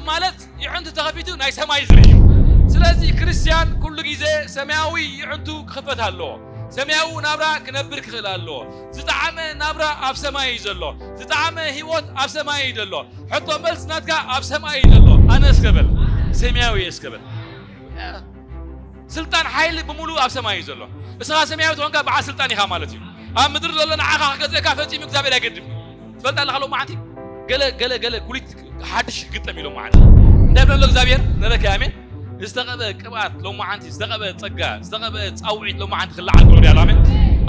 ማለት ይዕንቱ ተኸፊቱ ናይ ሰማይ ዝርኢ እዩ። ስለዚ ክርስትያን ኩሉ ግዜ ሰማያዊ ይዕንቱ ክኽፈት ኣለዎ። ሰማያዊ ናብራ ክነብር ክኽእል ኣለዎ። ዝጠዓመ ናብራ ኣብ ሰማይ እዩ ዘሎ። ዝጠዓመ ህይወት ኣብ ሰማይ እዩ ዘሎ። ሕቶ መልስ ናትካ ኣብ ሰማይ እዩ ዘሎ። ኣነ እስከ በል፣ ሰማያዊ እስከ በል። ስልጣን ሓይሊ ብምሉእ ኣብ ሰማይ እዩ ዘሎ። እስኻ ሰማያዊ ተኾንካ በዓል ስልጣን ኢኻ ማለት እዩ። ኣብ ምድሪ ዘሎ ንዓኻ ክገዝእካ ፈጺሙ እግዚኣብሔር ኣይገድፍን። ትፈልጥ ኣለኻ ሎማዓንቲ ገለ ገለ ገለ ኩሊት ሓድሽ ክግጠም እዩ ሎማዓንቲ። እንታይ ብሎ እግዚኣብሔር ነበከ ኣሜን። ዝተቐበ ቅብኣት ሎማዓንቲ፣ ዝተቐበ ጸጋ፣ ዝተቐበ ጻውዒት ሎማዓንቲ ክለዓል ክብሪ ኣሎ ኣሜን።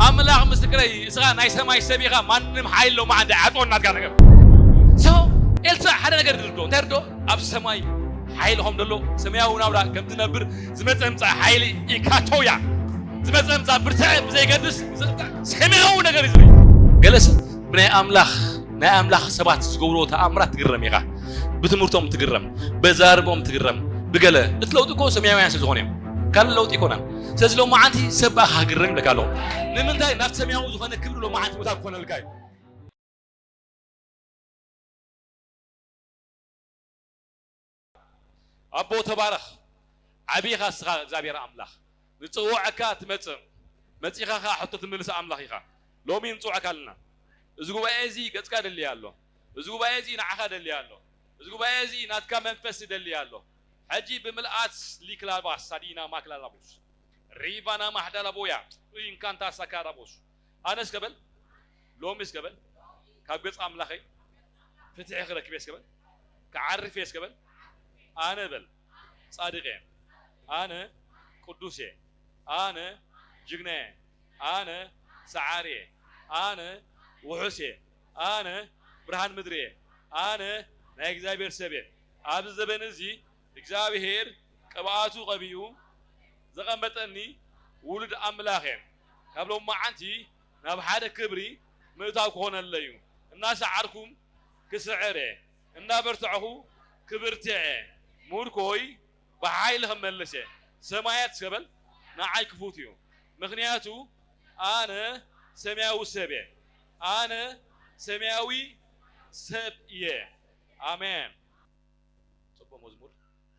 ኣምላኽ ምስክረይ፣ እስኻ ናይ ሰማይ ሰብ ኢኻ፣ ማንም ሓይሊ ሎማዓንቲ ኣይዓጽወን ናትካ ነገር። So ኤልሳዕ ሓደ ነገር ድርዶ እንታይ ርዶ ኣብ ሰማይ ሓይሊ ከም ዘሎ ሰማያዊ ናብራ ከም ትነብር ዝመጸ ምጻእ ሓይሊ ኢካቶያ ዝመጸ ምጻእ ብርትዐ ብዘይገድስ ሰማያዊ ነገር እዩ ዝብል። ገለ ሰብ ብናይ ኣምላኽ ናይ ኣምላኽ ሰባት ዝገብርዎ ተኣምራት ትግረም ኢኻ። ብትምህርቶም ትግረም፣ በዛርቦም ትግረም፣ ብገለ እቲ ለውጢ እኮ ሰማያውያን ስለ ዝኾነ እዮም። ካልእ ለውጢ ኣይኮነን። ስለዚ ሎማዓንቲ ሰብ ብኣኻ ክግረም ይብለካ ኣለኹ። ንምንታይ ናብቲ ሰማያዊ ዝኾነ ክብሪ ሎማዓንቲ ቦታ ክኾነልካ እዩ። ኣቦ ተባረኽ። ዓቢ ኢኻ እስኻ እግዚኣብሔር ኣምላኽ። ንጽውዐካ ትመጽእ። መጺኻ ኸኣ ሕቶ ትምልስ ኣምላኽ ኢኻ። ሎሚ ንጽውዐካ ኣለና። እዚ ጉባኤ እዚ ገጽካ ደልያ ኣሎ። እዚ ጉባኤ እዚ ንዓኻ ደልያ ኣሎ። እዚ ጉባኤ እዚ ናትካ መንፈስ ይደልያ ኣሎ። ሕጂ ብምልኣት ሊክላባስ ሳዲና ማክላላቦስ ሪቫና ማሕዳላቦያ ኢንካንታ ሳካራቦስ ኣነ እስከ በል ሎሚ እስከ በል ካብ ገጽ ኣምላኸይ ፍትሒ ክረክብ እየ እስከ በል ክዓርፍ እየ እስከ በል ኣነ በል ጻድቕ እየ ኣነ ቅዱስ እየ ኣነ ጅግና እየ ኣነ ሰዓሪ እየ ኣነ ውሑስ እየ ኣነ ብርሃን ምድሪ እየ ኣነ ናይ እግዚኣብሔር ሰብ እየ ኣብዚ ዘበን እዚ እግዚኣብሔር ቅብኣቱ ቀቢኡ ዘቐመጠኒ ውሉድ ኣምላኽ እየ ካብ ሎማዓንቲ ናብ ሓደ ክብሪ ምእታው ክኾነለይ እዩ። እናሰዓርኩም ክስዕር እየ፣ እናበርተዕኹ ክብርትዕ እየ። ምርኮይ ብሓይሊ ክመልስ እየ። ሰማያት እስከ በል ንዓይ ክፉት እዩ፣ ምኽንያቱ ኣነ ሰማያዊ ሰብ እየ። ኣነ ሰማያዊ ሰብ እየ። ኣሜን። ጽቡቕ መዝሙር።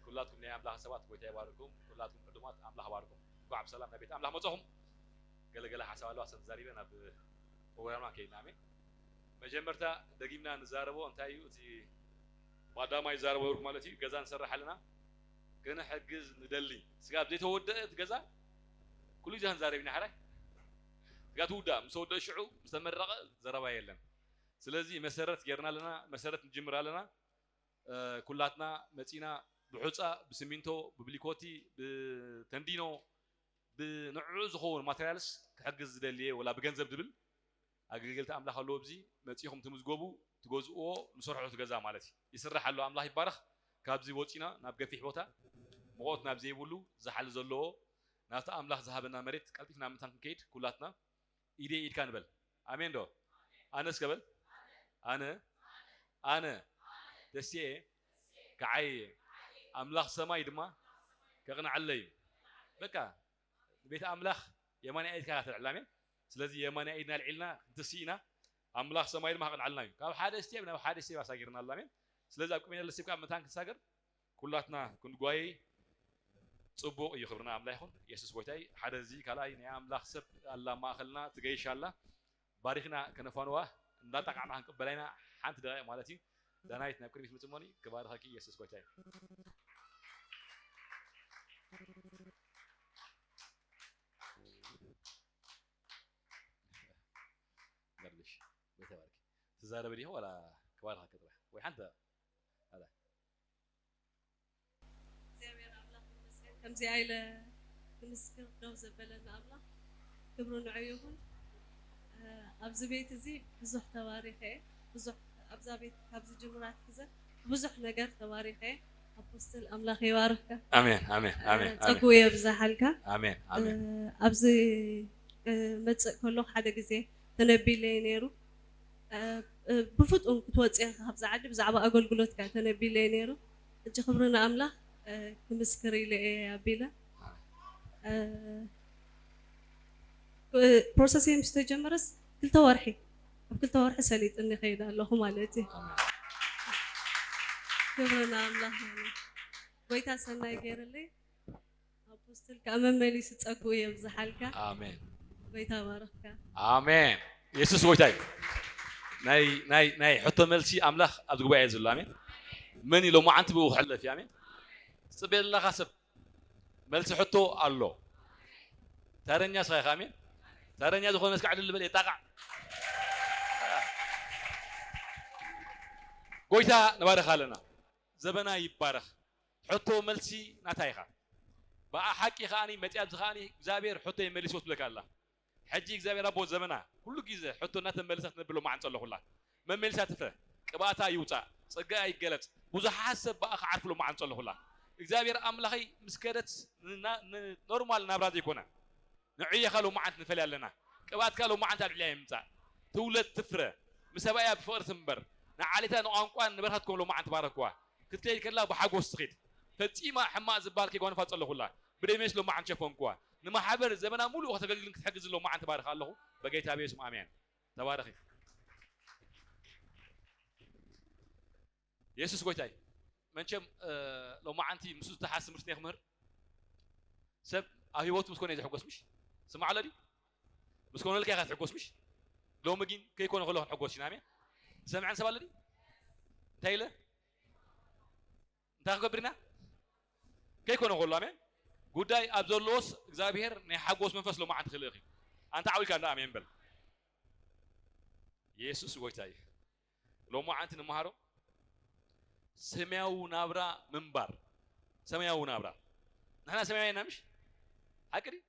ኩላትኩም ናይ ኣምላኽ ሰባት ጎይታ ይባርኩም። ኩላትኩም ዕዱማት ኣምላኽ ባርኩም። እንኳዕ ብሰላም ናብ ቤት ኣምላኽ መጻኹም። ገለ ገለ ሓሳብ ኣለዋ፣ ሰም ተዛሪበ ናብ ፕሮግራምና ከይድና። ኣሜን። መጀመርታ ደጊምና ንዛረቦ እንታይ እዩ? እቲ ባዳማ ይዛረቦ ነበርኩ ማለት እዩ። ገዛ ንሰርሕ ኣለና፣ ክንሕግዝ ንደሊ። ስጋብ ዘይተወደአ እቲ ገዛ ኩሉ ግዜ ክንዛረብ ኢና። ሕራይ ስጋብ ትውዳእ፣ ምስ ተወደአ ሽዑ ምስ ተመረቐ ዘረባ የለን። ስለዚ መሰረት ጌርና ኣለና፣ መሰረት ንጅምር ኣለና። እ፣ ኩላትና መጺና ብሑጻ፣ ብስሚንቶ፣ ብብሊኮቲ፣ ብተንዲኖ፣ ብንዕኡ ዝኸውን ማቴሪያልስ ክሕግዝ ዝደልየ ወላ ብገንዘብ ድብል ኣገልገልቲ ኣምላኽ ኣለዎ። ኣብዚ መጺኹም ትምዝገቡ፣ ትገዝእዎ፣ ንሰርሖ እቲ ገዛ ማለት እዩ። ይስራሕ ኣሎ፣ ኣምላኽ ይባረኽ። ካብዚ ወጺና ናብ ገፊሕ ቦታ፣ ሙቐት ናብ ዘይብሉ፣ ዛሕሊ ዘለዎ፣ ናብቲ ኣምላኽ ዝሃበና መሬት ቀልጢፍና ምእንታን ክንከይድ ኩላትና ኢደይ ኢድካ ንበል። ኣሜን ዶ? ኣነ እስከ በል። ኣነ፣ ኣነ፣ ደሴ፣ ከዓይ፣ ኣምላኽ ሰማይ ድማ ከቕንዐለይ እዩ። በቃ፣ ቤት ኣምላኽ የማንያ ኢድካ ኢኻ ተልዕል። ኣሜን። ስለዚ የማንያ ኢድና ኣልዒልና ክንትስእ ኢና። ኣምላኽ ሰማይ ድማ ከቕንዐልና እዩ። ካብ ሓደ ስቴፕ ናብ ሓደ ስቴፕ ኣሳጊርና ኣሎ። ኣሜን። ስለዚ ኣብ ቅድሜና ዘሎ ስቴፕ ካብ ምእንታን ክንሳገር ኩላትና ክንጓየይ ጽቡቕ እዩ። ክብርና ኣምላኽ ይኹን። የሱስ ጎይታ እዩ። ሓደ እዚ ካልኣይ ናይ ኣምላኽ ሰብ ኣላ ማእኸልና ትገይሽ ኣላ። ባሪኽና ከነፋንዋ እንዳጣቃዕና ክንቅበላ ኢና። ሓንቲ ደቂቕ ማለት እዩ። ዳናይት ናብ ቅድሚት ምጽእ እሞኒ ክባርኸኪ የሱስ ጎይታ እዩ። ገርልሽ ቤተ ባርኪ ትዛረቢ ዲኹ ዋላ ክባርኸኪ ጥራሕ ወይ ሓንቲ ኣላ እግዚኣብሔር ኣምላኽ ይመስገን። ከምዚኣ ኢለ ክምስክር ደው ዘበለኒ ኣምላኽ ክብሪ ንዑ ይኹን። እ፣ ኣብዚ ቤት እዚ ብዙሕ ተባሪኸ እየ። ብዙሕ ኣብዛ ቤት ካብ ዝጅምር ኣትሒዘ ብዙሕ ነገር ተባሪኸ እየ። ኣፖስትል ኣምላኽ ይባርኽካ። ኣሜን፣ ኣሜን፣ ኣሜን፣ እ፣ ኣሜን። ጸግኡ የብዝሓልካ። ኣሜን፣ ኣሜን። እ፣ ኣብዚ፣ እ፣ መጽእ ከለኹ ሓደ ግዜ ተነቢለይ ነይሩ። እ፣ እ፣ ብፍጡን ክትወጽእ ኢኻ ካብዛ ዓዲ፣ ብዛዕባ ኣገልግሎትካ ተነቢለ እየ ነይሩ። ሕጂ ክብሪ ንኣምላኽ፣ እ፣ ክምስክር ኢለ እየ ኣቢለ። እ፣ እ፣ ፕሮሰሰይ ምስ ተጀመረስ ክልተ ወርሒ፣ ኣብ ክልተ ወርሒ ሰሊጥኒ ይኸይድ ኣለኹ ማለት እዩ። ክብሪ ንኣምላኽ ይኹን። ጎይታ ሰናይ ገይርለይ። ኣፖስትል ከኣ መመሊሱ ጸግኡ የብዝሓልካ። ኣሜን። ጎይታ ባረኽካ። ኣሜን። የሱስ ጎይታ እዩ። ናይ ናይ ናይ ሕቶ መልሲ ኣምላኽ ኣብዚ ጉባኤ ዘሎ። ኣሜን። መን ኢሎ መዓንቲ ብኡ ክሕለፍ እዩ። ኣሜን። ጽበ ዘለኻ ሰብ መልሲ ሕቶ ኣሎ። ተረኛ ስኻ ኢኻ። ኣሜን። ተረኛ ዝኾነ እስከ ዕልል በል የጣቃዕ። ጎይታ ንባረኻ ኣለና። ዘበና ይባረኽ። ሕቶ መልሲ ናታ ኢኻ። ብኣ ሓቂ ከኣኒ መጽያ ኣብዚ ከኣኒ እግዚኣብሔር ሕቶ የመሊስዎ ትብለካ ኣላ። ሕጂ እግዚኣብሔር ኣቦ ዘመና ኩሉ ግዜ ሕቶ እናተመልሰት ነብሎ መዓን ጸለኹላ። መመልሳ ትፍረ። ቅብኣታ ይውጻእ። ጸጋ ይገለጽ። ብዙሓት ሰብ ብኣ ክዓርፍሉ መዓን ጸለኹላ። እግዚኣብሔር ኣምላኸይ ምስ ከደት ንና- ንኖርማል ናብራ ዘይኮነ ንዕየኻ ሎመዓንቲ ንፈልያ ኣለና። ቅብኣትካ ሎመዓንቲ ኣብ ልዕሊያ ይምጻእ። ትውለድ ትፍረ። ምስ ሰብኣያ ብፍቕሪ ትንበር። ንዓሌታ ንቋንቋ ንበረኸት ከም ሎመዓንቲ ባረክዋ። ክትከይድ ከላ ብሓጎስ ትኺድ። ፈጺማ ሕማቕ ዝበሃል ከይጓንፋ ጸለኹላ። ብደሜስ ሎመዓንቲ ሸፈንክዋ። ንማሕበር ዘመና ሙሉእ ከተገልግልን ክትሕግዝ ሎመዓንቲ ባርኻ ኣለኹ። በጌታ ብየሱም ኣሜን። ተባረኺ። የሱስ ጎይታይ። መንቸም ሎመዓንቲ ምስ ዝተሓስ ትምህርቲ ክምህር ሰብ ኣብ ህይወቱ ምስ ኮነ እዩ ዝሕጎስ ምሽ? ስማዕ ኣሎ ድዩ? ምስ ኮነልካ ኢኻ ትሕጎስ ምሽ? ሎሚ ግን ከይኮነ ከሎ ክንሕጎስ ኢና። ኣሜን። ዝሰምዐን ሰብ ኣሎ ድዩ? እንታይ ኢለ? እንታይ ክገብር ኢና? ከይኮነ ከሎ። ኣሜን። ጉዳይ ኣብ ዘለዎስ እግዚኣብሔር ናይ ሓጎስ መንፈስ ሎመዓንቲ ክልእኽ እዩ። ኣንታ ዓዊልካ እንዳ ኣሜን በል። የሱስ ጎይታ እዩ። ሎመዓንቲ ንመሃሮ ሰማያዊ ናብራ ምንባር። ሰማያዊ ናብራ። ንሕና ሰማያውያን ኢና ምሽ? ሓቂ ድዩ?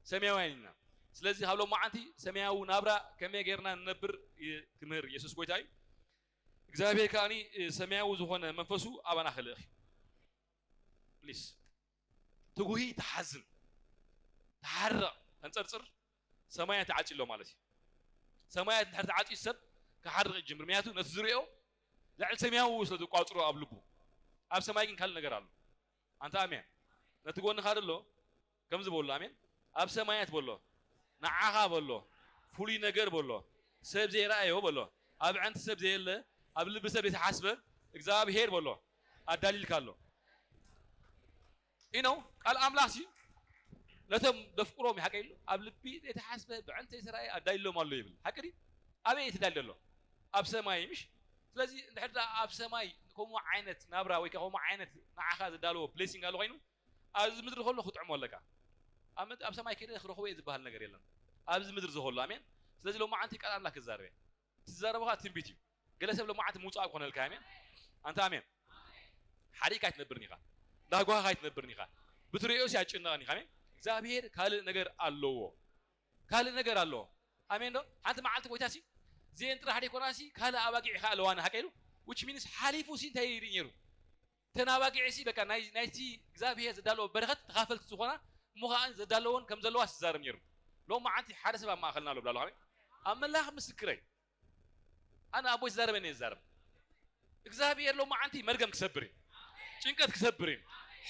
ሰማያውያን ኢና። ስለዚ ካብ ሎመዓንቲ ሰማያዊ ናብራ ከመይ ጌርና ንነብር ይ- ክምህር የሱስ ጎይታ እዩ። እግዚኣብሔር ከኣኒ እ፣ ሰማያዊ ዝኾነ መንፈሱ ኣባና ክልእኽ እዩ። ፕሊስ ትጉሂ ትሓዝን ትሓርቕ ተንጸርጽር ሰማያት ተዓጺ ኣሎ ማለት እዩ። ሰማያት እንድሕር ተዓጺ ሰብ ክሓርቕ ይጅምር። ምክንያቱ ነቲ ዝሪኦ ልዕሊ ሰማያዊ ስለ ዝቋጽሮ ኣብ ልቡ ኣብ ሰማይ ግን ካልእ ነገር ኣሎ። ኣንታ ኣሜን። ነቲ ጎንኻ ደሎ ከምዚ በሎ ኣሜን። ኣብ ሰማያት በሎ ንዓኻ በሎ ፍሉይ ነገር በሎ ሰብ ዘይረኣዮ በሎ ኣብ ዕንቲ ሰብ ዘየለ ኣብ ልቢ ሰብ ዘይተሓስበ እግዚኣብሔር በሎ ኣዳሊልካ ኣሎ። ኢኖ ቃል ኣምላኽ ሲ ነቶም ደፍቅሮም ይሓቀ ኢሉ ኣብ ልቢ ዘይተሓስበ ብዕንተይ ሰራየ ኣዳይሎም ኣሎ ይብል። ሓቂ ድዩ? ኣበይ እዩ ተዳልዩ ዘሎ? ኣብ ሰማይ ምሽ? ስለዚ እንድሕር ደኣ ኣብ ሰማይ ከምኡ ዓይነት ናብራ ወይ ከዓ ከምኡ ዓይነት ንዓኻ ዝዳለዎ ብሌሲንግ ኣሎ ኮይኑ ኣብዚ ምድሪ ከሎ ክጥዕሞ ኣለካ። ኣብ ምድ- ኣብ ሰማይ ከይደ ክረኽቦ እየ ዝበሃል ነገር የለን። ኣብዚ ምድሪ ዝኸሎ ኣሜን። ስለዚ ሎማዓንቲ ቃል ኣምላኽ ክዛረበ ትዛረበኻ ትንቢት እዩ። ገለ ሰብ ሎማዓንቲ ምውፃእ ክኾነልካ ኣሜን። ኣንታ ኣሜን። ሓሪእካ ኣይትነብርን ኢኻ። ዳጓኻ ኣይትነብርን ኢኻ። ብትሪኦ ሲ ኣይትጭነቕን ኢኻ ኣሜን። እግዚኣብሔር ካልእ ነገር ኣለዎ። ካልእ ነገር ኣለዎ። ኣሜን ዶ? ሓንቲ መዓልቲ ጎይታ ሲ ዜን ጥራሕ ደይኮና ሲ ካልእ ኣባጊዕ ኢኻ ኣለዋኒ ሓቀ ኢሉ which means ሓሊፉ ሲ እንታይ ይርኢ ነይሩ? ተን ኣባጊዕ ሲ በቃ ናይ ናይቲ እግዚኣብሔር ዝዳለዎ በረኸት ተኻፈልቲ ዝኾና እሞ ከኣ ዘዳለዎን ከም ዘለዋ ዝዛረብ ነይሩ። ሎሚ መዓንቲ ሓደ ሰብ ኣብ ማእኸልና ኣሎ ብላሎ ኣሜን። ኣምላኽ ምስክረይ ኣነ ኣቦይ ዝዛረበኒ እየ ዝዛረብ። እግዚኣብሔር ሎሚ መዓንቲ መርገም ክሰብር እዩ። ጭንቀት ክሰብር እዩ።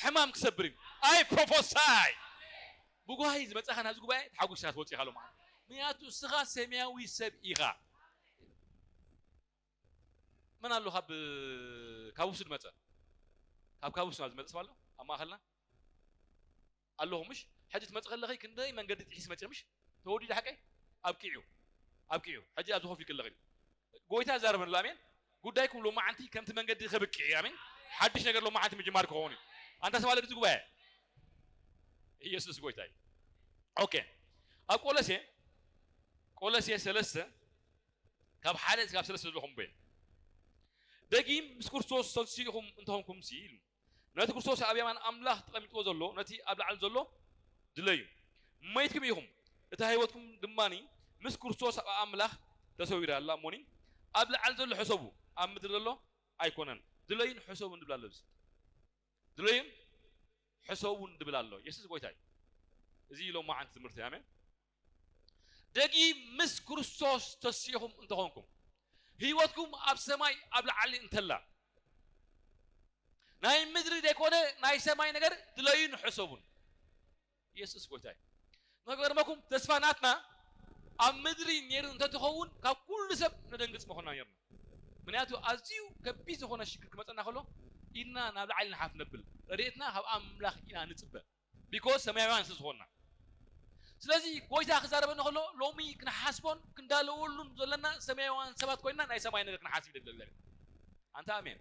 ሕማም ክሰብር እዩ። ኣይ ፕሮፎሳይ ብጓሂ ዝመጻኻ ናብዚ ጉባኤ ተሓጒስካ ትወጽእ ኢኻ ሎሚ መዓንቲ። ምክንያቱ እስኻ ሰማያዊ ሰብ ኢኻ። መን ኣሎ ካብ ካቡሱ ዝመጸ? ካብ ካቡሱ ናብ ዝመጸ ሰብ ኣሎ ኣብ ማእኸልና? ኣለኹ ምሽ? ሕጂ ትመጽእ ከለኺ ክንደይ መንገዲ ጥሒስ መጽእ ምሽ? ተወዲዱ ሓቀይ ኣብቂዑ ኣብቂዑ ሕጂ ኣብዚ ኮፍ ኢልክለኺ ጎይታ ዛረበን ኣሎ ኣሜን። ጉዳይኩም ሎማዓንቲ ከምቲ መንገዲ ከብቅዕ እዩ ኣሜን። ሓድሽ ነገር ሎማዓንቲ ምጅማር ክኸውን እዩ። ኣንታ ሰባለ ድዚ ጉባኤ ኢየሱስ ጎይታ እዩ። ኦኬ ኣብ ቆለሴ ቆለሴ ሰለስተ ካብ ሓደ ካብ ሰለስተ ዘለኹም በየ ደጊም ምስ ክርስቶስ ተንሲእኹም እንተኾንኩም ሲ ኢሉ ነቲ ክርስቶስ ኣብ የማን ኣምላኽ ተቐሚጥዎ ዘሎ ነቲ ኣብ ላዕሊ ዘሎ ድለዩ። መይትኩም ኢኹም፣ እታ ህይወትኩም ድማ ምስ ክርስቶስ ኣብ ኣምላኽ ተሰዊራ ኣላ እሞኒ ኣብ ላዕሊ ዘሎ ሕሰቡ፣ ኣብ ምድሪ ዘሎ ኣይኮነን። ድለዩን ሕሰቡን ድብል ኣሎ። ድለዩን ሕሰቡን ድብል ኣሎ። የሱስ ጎይታ እዩ። እዚ ሎማዓንቲ ትምህርቲ ኣሜን። ደጊም ምስ ክርስቶስ ተሲእኹም እንተኾንኩም ህይወትኩም ኣብ ሰማይ ኣብ ላዕሊ እንተላ ናይ ምድሪ ዘይኮነ ናይ ሰማይ ነገር ድለዩን ሕሰቡን። የሱስ ጎይታ እዩ። ንገርመኩም ተስፋ ናትና ኣብ ምድሪ ነይሩ እንተትኸውን ካብ ኩሉ ሰብ ነደንግጽ መኾና ነርና። ምክንያቱ ኣዝዩ ከቢድ ዝኾነ ሽግር ክመጸና ከሎ ኢድና ናብ ላዕሊ ንሓፍ ነብል። ረድኤትና ካብ ኣምላኽ ኢና ንጽበ። ቢኮዝ ሰማያውያን ስለ ዝኾንና። ስለዚ ጎይታ ክዛረበና ከሎ ሎሚ ክንሓስቦን ክንዳለወሉን ዘለና ሰማያውያን ሰባት ኮይንና ናይ ሰማይ ነገር ክንሓስብ ይደለ እግዚኣብሔር። ኣንታ ኣሜን።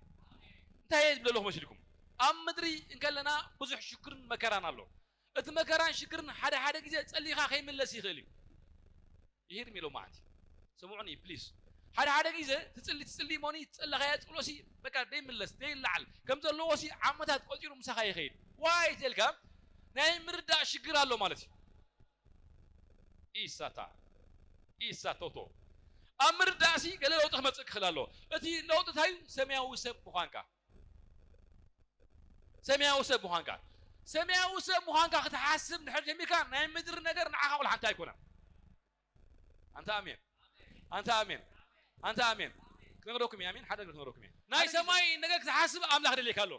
እንታይ እየ ዝብለለኹ መሲልኩም? ኣብ ምድሪ እንከለና ብዙሕ ሽግርን መከራን ኣሎ። እቲ መከራን ሽግርን ሓደ ሓደ ግዜ ጸሊኻ ከይምለስ ይኽእል እዩ። ይሄድ የሚለው ማለት ስምዑኒ ፕሊስ። ሓደ ሓደ ግዜ ትጽሊ ትጽሊ ሞኒ ትጸለኻያ ጸሎሲ በቃ ደይምለስ ደይላዓል ከም ዘለዎሲ ዓመታት ቆጺሩ ምሳኻ ይኸይድ። ዋይ ተልካ ናይ ምርዳእ ሽግር ኣሎ ማለት እዩ። ኢሳታ ኢሳቶቶ ኣብ ምርዳእሲ ገለ ለውጢ ክመጽእ ክኽእል ኣሎ። እቲ ለውጢ እንታይ እዩ? ሰማያዊ ሰብ ምዃንካ። ሰማያዊ ሰብ ምዃንካ። ሰማያዊ ሰብ ምዃንካ ክትሓስብ እንድሕር ጀሚርካ ናይ ምድሪ ነገር ንዓኻ ቁልሓንቲ ኣይኮነን። ኣንታ ኣሜን። ኣንታ ኣሜን። ኣንታ ኣሜን። ክነግረኩም እየ ኣሜን። ሓደ ነገር ክነግረኩም እየ። ናይ ሰማይ ነገር ክትሓስብ ኣምላኽ ደልየካ ኣሎ።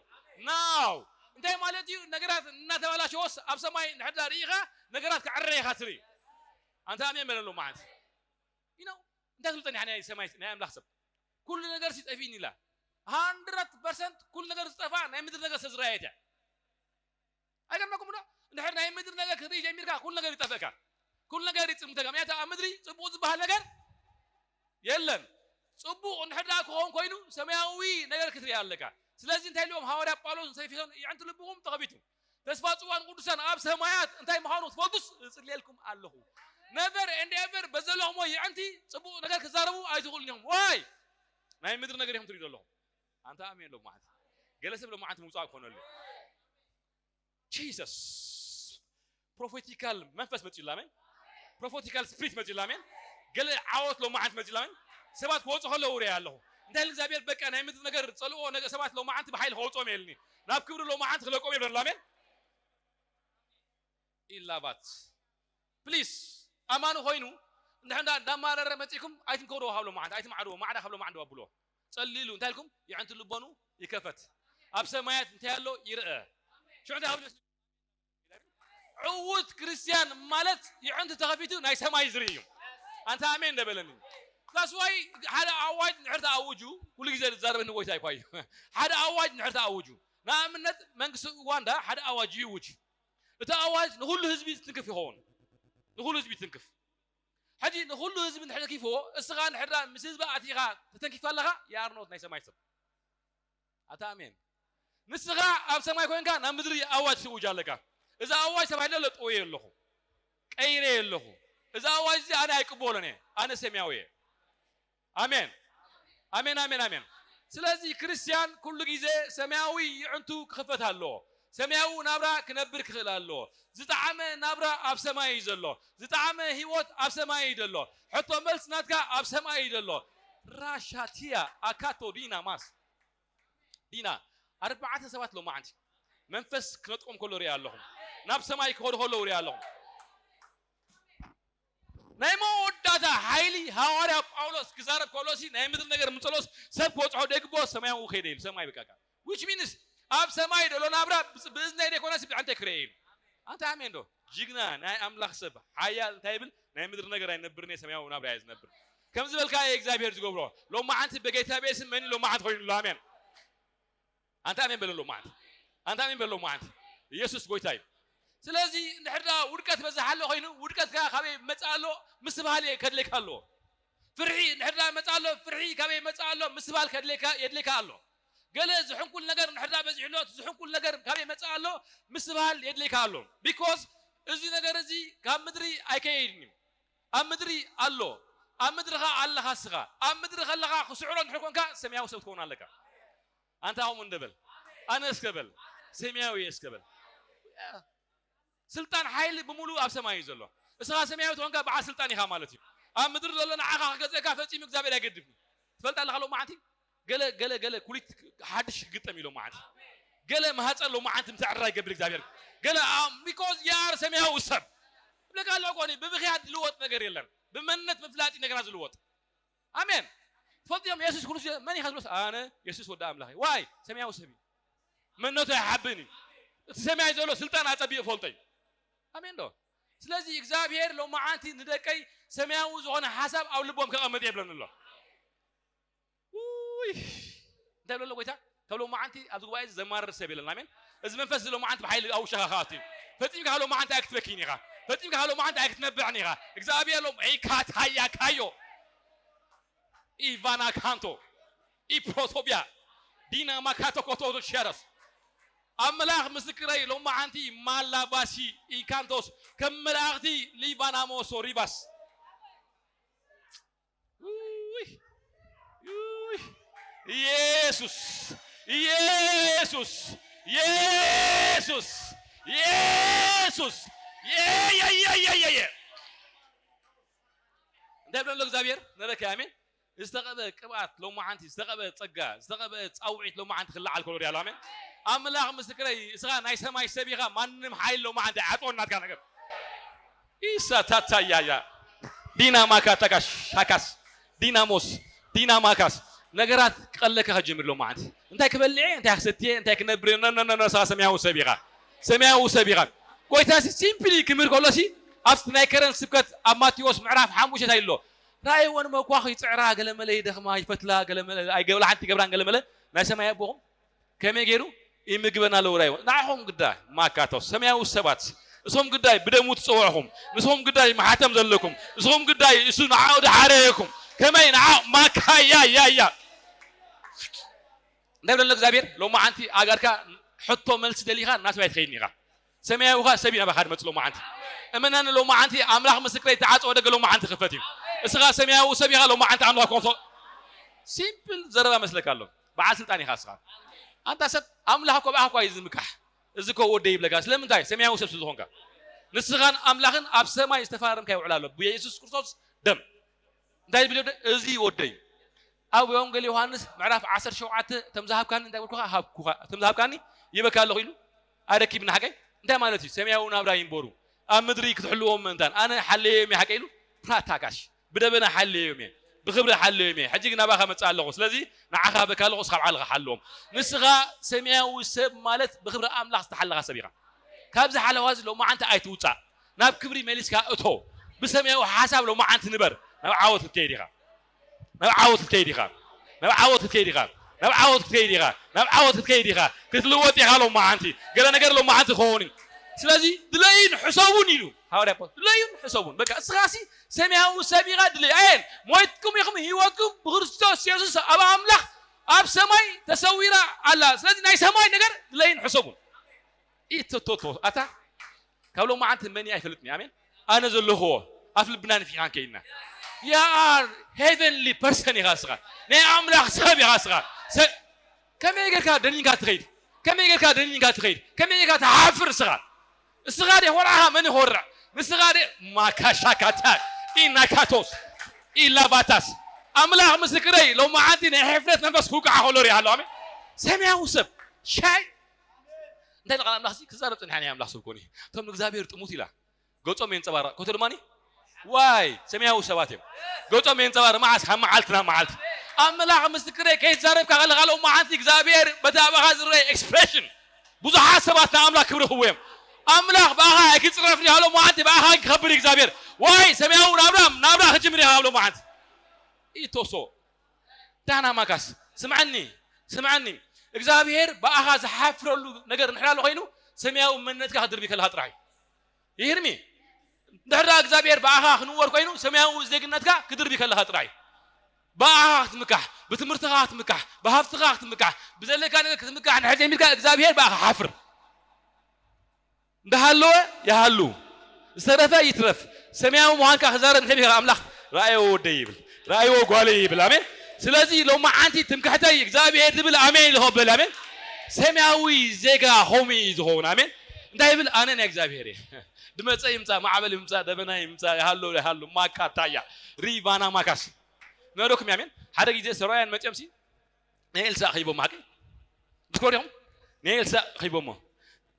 ናው እንታይ ማለት እዩ? ነገራት እናተባላሸወስ ኣብ ሰማይ እንድሕር ዳ ርኢኻ ነገራት ክዕረ ኢኻ ትርኢ። ኣንታ ኣሜን በለሉ መዓት። You know እንታይ ትብልጠኒ ናይ ሰማይ ናይ ኣምላኽ ሰብ ኩሉ ነገር ሲጠፊእኒ ኢላ። ሃንድረት ፐርሰንት ኩሉ ነገር ዝጠፋ ናይ ምድሪ ነገር ሰዝራየት እያ። ኣይገርመኩም ዶ? እንድሕር ናይ ምድሪ ነገር ክትርኢ ጀሚርካ ኩሉ ነገር ይጠፍእካ። ኩሉ ነገር ይጽምተካ። ምክንያቱ ኣብ ምድሪ ጽቡቕ ዝበሃል ነገር የለን። ጽቡቕ እንድሕር ደኣ ክኸውን ኮይኑ ሰማያዊ ነገር ክትርኢ ኣለካ። ስለዚ እንታይ ኢልዎም ሃዋርያ ጳውሎስ ንሰይፊሶን የዕንቲ ልብኹም ተኸፊቱ ተስፋ ጽዋን ቅዱሳን ኣብ ሰማያት እንታይ ምዃኑ ክትፈልጡስ እጽልየልኩም ኣለኹ። ነቨር ኤንድ ኤቨር በዘለኹሞ የዕንቲ ጽቡቕ ነገር ክዛረቡ ኣይትኽእሉን ኢኹም። ዋይ ናይ ምድሪ ነገር ኢኹም ትሪኡ ዘለኹም። ኣንታ ኣሜን ሎማዓንቲ ገለ ሰብ ሎማዓንቲ ምውጻእ ክኾነሉ ጂሰስ ፕሮፌቲካል መንፈስ መጺኡ ኣሜን። ፕሮፌቲካል ስፕሪት መጺኡ ኣሜን። ገለ ዓወት ሎማዓንቲ መጺኡ ኣሜን። ሰባት ክወጹ ከለዉ ሪኣ ኣለኹ። እንታይ እግዚኣብሔር በቃ ናይ ምድሪ ነገር ጸልኦ ነገር ሰባት ሎማዓንቲ ብሓይሊ ከወጽኦም የልኒ ናብ ክብሪ ሎማዓንቲ ክለቆም የብለሉ ኣሜን። ኢላባት ፕሊስ ኣማኒ ኮይኑ እንድሕር እንዳ እንዳማረረ መጺእኩም ኣይትምከርዎ ካብ ሎማዓንቲ ኣይትማዕድዎ ማዕዳ ካብ ሎማዓንቲ ኣብሎ ጸልሉ እንታይ ኢልኩም የዕንቲ ልቦኑ ይከፈት ኣብ ሰማያት እንታይ ኣሎ ይርአ ሽዑ እንታይ ሃብሉ ዕዉት ክርስትያን ማለት የዕንቲ ተኸፊቱ ናይ ሰማይ ዝርኢ እዩ። ኣንታ ኣሜን እንደበለኒ ዳስዋይ ሓደ ኣዋጅ ንድሕር ተኣውጁ ኩሉ ግዜ ዝዛረበኒ ጎይታ ይኳ እዩ። ሓደ ኣዋጅ ንድሕር ተኣውጁ ንኣብነት መንግስቲ ኡጋንዳ ሓደ ኣዋጅ ይውጅ። እቲ ኣዋጅ ንኹሉ ህዝቢ ዝትንክፍ ይኸውን። ንኹሉ ህዝቢ ይትንክፍ። ሕጂ ንኹሉ ህዝቢ እንድሕር ተኪፍዎ እስኻ እንድሕር ምስ ህዝቢ ኣቲኻ ተተንኪፍካ ኣለኻ የኣርኖት ናይ ሰማይ ሰብ ኣታ ኣሜን። ንስኻ ኣብ ሰማይ ኮንካ ናብ ምድሪ ኣዋጅ ትእውጅ ኣለካ። እዚ ኣዋጅ ተባሂለ ለጥወየ ኣለኹ ቀይረየ ኣለኹ። እዚ ኣዋጅ እዚ ኣነ ኣይቅበሎን እየ። ኣነ ሰማያዊ እየ። ኣሜን ኣሜን ኣሜን ኣሜን። ስለዚ ክርስትያን ኩሉ ግዜ ሰማያዊ ይዕንቱ ክኽፈት ኣለዎ። ሰማያዊ ናብራ ክነብር ክኽእል ኣለዎ። ዝጠዓመ ናብራ ኣብ ሰማይ እዩ ዘሎ። ዝጠዓመ ህይወት ኣብ ሰማይ እዩ ዘሎ። ሕቶ መልስ ናትካ ኣብ ሰማይ እዩ ዘሎ። ራሻቲያ ኣካቶ ዲና ማስ ዲና ኣርባዕተ ሰባት ሎማዓንቲ መንፈስ ክነጥቆም ከሎ ሪኣ ኣለኹም። ናብ ሰማይ ክኸዱ ከለዉ ሪኣ ኣለኹም። ናይ መወዳእታ ሓይሊ ሃዋርያ ጳውሎስ ክዛረብ ከሎሲ ናይ ምድሪ ነገር ምጸሎስ ሰብ ክበጽሖ ደግቦ ሰማያዊ ከይደ ኢሉ ሰማይ በቃ which means ኣብ ሰማይ ደሎ ናብራ ብእዝነይ ደይኮነስ ብዕንተይ ክረኤ ኢሉ ኣንተ ኣሜን ዶ ጅግና ናይ ኣምላኽ ሰብ ሓያል እንታይ ይብል ናይ ምድሪ ነገር ኣይነብርን እየ ሰማያዊ ናብራ እየ ዝነብር ከም ዝበልካ እየ እግዚኣብሔር ዝገብሮ ሎማዓንቲ በጌታ ቤስም መን ሎማዓንቲ ኮይኑሉ ኣሜን ኣንተ ኣሜን በለሎ መዓት ኣንተ ኣሜን በለሎ መዓት ኢየሱስ ጎይታ እዩ ስለዚ እንድሕር ውድቀት በዝሓ ኣሎ ኮይኑ ውድቀት ካበይ መፅእ ኣሎ ምስባሃል ከድልየካ ኣለዎ ፍርሒ እንድሕር መፅእ ኣሎ ፍርሒ ካበይ መፅእ ኣሎ ምስባሃል ከድልየካ የድልየካ ኣሎ ገለ ዝሕንኩል ነገር እንድሕር በዚሕሎ ዝሕንኩል ነገር ካበይ መፅእ ኣሎ ምስባሃል የድልየካ ኣሎ because እዚ ነገር እዚ ካብ ምድሪ ኣይከየድን እዩ ኣብ ምድሪ ኣሎ ኣብ ምድርኻ ኣለኻ እስኻ ኣብ ምድሪ ከለኻ ክስዕሮ እንድሕር ኮንካ ሰማያዊ ሰብ ትኸውን ኣለካ ኣንታ ከምኡ እንደበል ኣነ እስከ በል ሰማያዊ እየ እስከ በል ስልጣን ሓይሊ ብምሉእ ኣብ ሰማይ እዩ ዘሎ እስኻ ሰማያዊ ትኾንካ በዓል ስልጣን ኢኻ ማለት እዩ ኣብ ምድሪ ዘሎ ንዓኻ ክገዝእካ ፈጺሙ እግዚኣብሔር ኣይገድፍን ትፈልጥ ኣለኻ ሎ መዓንቲ ገለ ገለ ገለ ኩሊት ሓድሽ ክግጠም ኢሎ መዓንቲ ገለ ማህፀን ሎ መዓንቲ ምትዕርራ ይገብር እግዚኣብሔር ገለ because you are ሰማያዊ ሰብ ብለካ ኣለኮ ብብኽያት ዝልወጥ ነገር የለን ብመንነት ምፍላጥ ነገራት ዝልወጥ ኣሜን ትፈልጥዮም የሱስ ክርስቶስ መን ኢኻ ዝብሎስ ኣነ የሱስ ወዲ ኣምላኽ ዋይ ሰማያዊ ሰብ እዩ መንነቱ ኣይሓብን እዩ እቲ ሰማይ ዘሎ ስልጣን ኣጸቢቑ ፈልጦ እዩ ኣሜን ዶ ስለዚ እግዚኣብሔር ሎመዓንቲ ንደቀይ ሰማያዊ ዝኾነ ሓሳብ ኣብ ልቦም ከቐምጥ የብለን ኣሎ እንታይ ብለሎ ጎይታ ካብ ሎማዓንቲ ኣብዚ ጉባኤ ዘማርር ሰብ የለን። ኣሜን። እዚ መንፈስ እዚ ሎማዓንቲ ብሓይሊ ኣብ ውሽኻ ክኣቱ እዩ። ፈጺምካ ካብ ሎማዓንቲ ኣይክትበኪን ኢኻ። ፈጺምካ ካብ ሎማዓንቲ ኣይክትነብዕን ኢኻ። እግዚኣብሔር ሎም ኢካታያካዮ ኢቫና ካንቶ ኢፕሮቶቢያ ዲና ማካቶ ኮቶ ሸረስ ኣምላኽ ምስክረይ ሎማዓንቲ ማላባሲ ኢካንቶስ ከም መላእኽቲ ሊባናሞሶ ሪባስ ውይ፣ ውይ። ኢየሱስ ኢየሱስ ኢየሱስ ኢየሱስ የየየየየየ እንታይ ብለሎ እግዚኣብሔር ነበከ ኣሜን ዝተቐበ ቅብኣት ሎማዓንቲ ዝተቐበ ጸጋ ዝተቐበ ጻውዒት ሎማዓንቲ ክለዓል ከሎ ዲያሎ ኣሜን ኣምላኽ ምስክረይ እስኻ ናይ ሰማይ ሰብ ኢኻ ማንም ሓይል ሎማዓንቲ ኣይዓጽወን ናትካ ነገር ኢሳ ታታያያ ዲና ማካ ተጋሽ ሃካስ ዲናሞስ ዲና ማካስ ነገራት ቀለከ ከጀምር ሎማዓንቲ እንታይ ክበልዕ እንታይ ክሰትየ እንታይ ክነብር ነነነነ ሰማያዊ ሰብ ኢኻ ሰማያዊ ሰብ ኢኻ ጎይታ ሲምፕሊ ክምህር ከሎ ሲ ኣብቲ ናይ ከረን ስብከት ኣብ ማቴዎስ ምዕራፍ ሓሙሽተ እንታይ ኣሎ ራእይወን መኳኽ ይፅዕራ ገለመለ ይደኽማ ይፈትላ ገለመለ ኣይገብላ ሓንቲ ገብራን ገለመለ ናይ ሰማይ ኣቦኹም ከመይ ገይሩ ይምግበና ኣለዉ ራእይወን ንዓኹም ግዳ ማካቶስ ሰማያዊ ሰባት እሶም ግዳይ ብደሙ ትፀውዕኹም ንስኹም ግዳይ ማሓተም ዘለኩም ንስኹም ግዳይ እሱ ንዓኡ ድሓረየኩም ከመይ ንዓ ማካያ ያያ እንታይ ብለሎ እግዚኣብሔር ሎማዓንቲ ኣጋርካ ሕቶ መልሲ ደሊኻ ናስባይ ትኸይድኒ ኢኻ ሰማያዊኻ ሰብ ናባኻ ድመጽእ ሎማዓንቲ እመናኒ ሎማዓንቲ ኣምላኽ ምስክረይ ተዓጽወ ደገ ሎማዓንቲ ክፈት እዩ እስኻ ሰማያዊ ሰብ ኢኻ ሎማዓንቲ ኣምላኽ ኮንፎ ሲምፕል ዘረባ መስለካ ኣሎ በዓል ስልጣን ኢኻ እስኻ ኣንታ ሰብ ኣምላኽ እኮ ብኣኻ እኳ እዩ ዝምካሕ እዚ እኮ ወደ ይብለካ ስለምንታይ ሰማያዊ ሰብ ስለዝኾንካ ንስኻን ኣምላኽን ኣብ ሰማይ ዝተፈራረምካ ይውዕል ኣሎ ብየሱስ ክርስቶስ ደም እንታይ ዝብል እዚ ወደይ ኣብ ወንጌል ዮሃንስ ምዕራፍ ዓሰርተ ሸውዓተ ከም ዝሃብካኒ እንታይ በልኩኻ ሃብኩኻ ከም ዝሃብካኒ ይበካ ኣለኹ ኢሉ ኣረኪብና ሓቀይ እንታይ ማለት እዩ ሰማያዊ ናብራ ይንበሩ ኣብ ምድሪ ክትሕልዎም ምእንታን ኣነ ሓለዮም ሓቀ ኢሉ ፕራታካሽ ብደበና ሓለዮም እየ ብክብሪ ሓለዮም እየ ሕጂ ግን ናባኻ መፅእ ኣለኹ ስለዚ ንዓኻ በካ ኣለኹ እስካ ብዓልኻ ሓልዎም ንስኻ ሰማያዊ ሰብ ማለት ብክብሪ ኣምላኽ ዝተሓለኻ ሰብ ኢኻ ካብዚ ሓለዋ እዚ ሎማዓንቲ ኣይትውፃእ ናብ ክብሪ መሊስካ እቶ ብሰማያዊ ሓሳብ ሎማዓንቲ ንበር ናብ ዓወት ክትከይድ ኢኻ ናብ ዓወት ክትከይድ ኢኻ ናብ ዓወት ክትከይድ ኢኻ ናብ ዓወት ክትከይድ ኢኻ ናብ ዓወት ክትከይድ ኢኻ ክትልወጥ ኢኻ ሎማዓንቲ ገለ ነገር ሎማዓንቲ ክኸውን እዩ ስለዚ ድለዩን ሕሰቡን ኢሉ ሃዋርያ ፖል ድለዩን ሕሰቡን በቃ እስኻሲ ሰማያዊ ሰብ ኢኻ ድለዩ ኣየን ሞይትኩም ኢኹም ህይወትኩም ብክርስቶስ የሱስ ኣብ ኣምላኽ ኣብ ሰማይ ተሰዊራ ኣላ ስለዚ ናይ ሰማይ ነገር ድለዩን ሕሰቡን ኢቶቶቶ ኣታ ካብ ሎማዓንቲ መን ኣይፈልጥኒ ኣሜን ኣነ ዘለኽዎ ኣፍ ልብና ንፊሕካ ከይድና you are heavenly person ኢኻ እስኻ ናይ ኣምላኽ ሰብ ኢኻ እስኻ ከመይ ጌርካ ደኒንካ ትኸይድ ከመይ ጌርካ ደኒንካ ትኸይድ ከመይ ጌርካ ትሓፍር እስኻ እስኻ ደ ኮርዓኻ መን ይኾርዕ ንስኻ ደ ማካሻካታ ኢናካቶስ ኢላባታስ ኣምላኽ ምስክረይ ሎማዓንቲ ናይ ሕፍረት መንፈስ ክውቃዓ ከሎ ሪኣ ኣሎ ኣሜን ሰማያዊ ሰብ ሻይ እንታይ ኢሉ ቃል ኣምላኽ ክዛረብ ጽንሓ ናይ ኣምላኽ ሰብ ኮኒ እቶም እግዚኣብሔር ጥሙት ኢላ ገጾም የንጸባረቕ ኮቶ ድማ ዋይ ሰማያዊ ሰባት እዮም ገጾም የንጸባረቕ መዓስ ካብ መዓልቲ ናብ መዓልቲ ኣምላኽ ምስክረይ ከይዛረብካ ከለኻ ሎም መዓልቲ እግዚኣብሔር በቲ ኣባኻ ዝረአ ኤክስፕሬሽን ብዙሓት ሰባት ንኣምላኽ ክብሪ ክህቡ እዮም ኣምላኽ ብኣኻ ኣይክፅረፍ ዲሃሎ መዓልቲ ብኣኻ ክኸብር እግዚኣብሔር ዋይ ሰማያዊ ናብራ ናብራ ክጅምር ኢኻ ሎም መዓልቲ ኢቶሶ ዳና ማካስ ስምዓኒ ስምዓኒ እግዚኣብሔር ብኣኻ ዝሓፍረሉ ነገር ንሕላሉ ኮይኑ ሰማያዊ መንነትካ ክድርቢ ከለካ ጥራሕ እዩ ይህርሚ እንድሕር እግዚኣብሔር ብኣኻ ክንወር ኮይኑ ሰማያዊ ዜግነትካ ክድርቢ ከለካ ጥራሕ እዩ ብኣኻ ክትምካሕ ብትምህርትኻ ክትምካሕ ብሃፍትኻ ክትምካሕ ብዘለካ ነገር ክትምካሕ ንሕር ዘይሚልካ እግዚኣብሔር ብኣኻ ሓፍር እንዳሃለወ ይሃሉ ዝተረፈ ይትረፍ ሰማያዊ ምዃንካ ክዛረብ እንታይ ቢካ ኣምላኽ ረኣዮ ወደይ ይብል ረኣዮ ጓለይ ይብል ኣሜን ስለዚ ሎማዓንቲ ትምክሕተይ እግዚኣብሔር ዝብል ኣሜን ኢልኸበል ኣሜን ሰማያዊ ዜጋ ሆሚ እዩ ዝኸውን ኣሜን እንታይ ይብል ኣነ ናይ እግዚኣብሔር እየ ድመፀ ይምፃ ማዕበል ይምፃ ደበና ይምፃ ይሃሎ ይሃሎ ማካታያ ሪቫና ማካስ ነዶኩም ኣሜን ሓደ ግዜ ሰራውያን መፅኦም ሲ ናይ ኤልሳእ ከይቦሞ ሓቂ ትኮሪኹም ናይ ኤልሳእ ከይቦሞ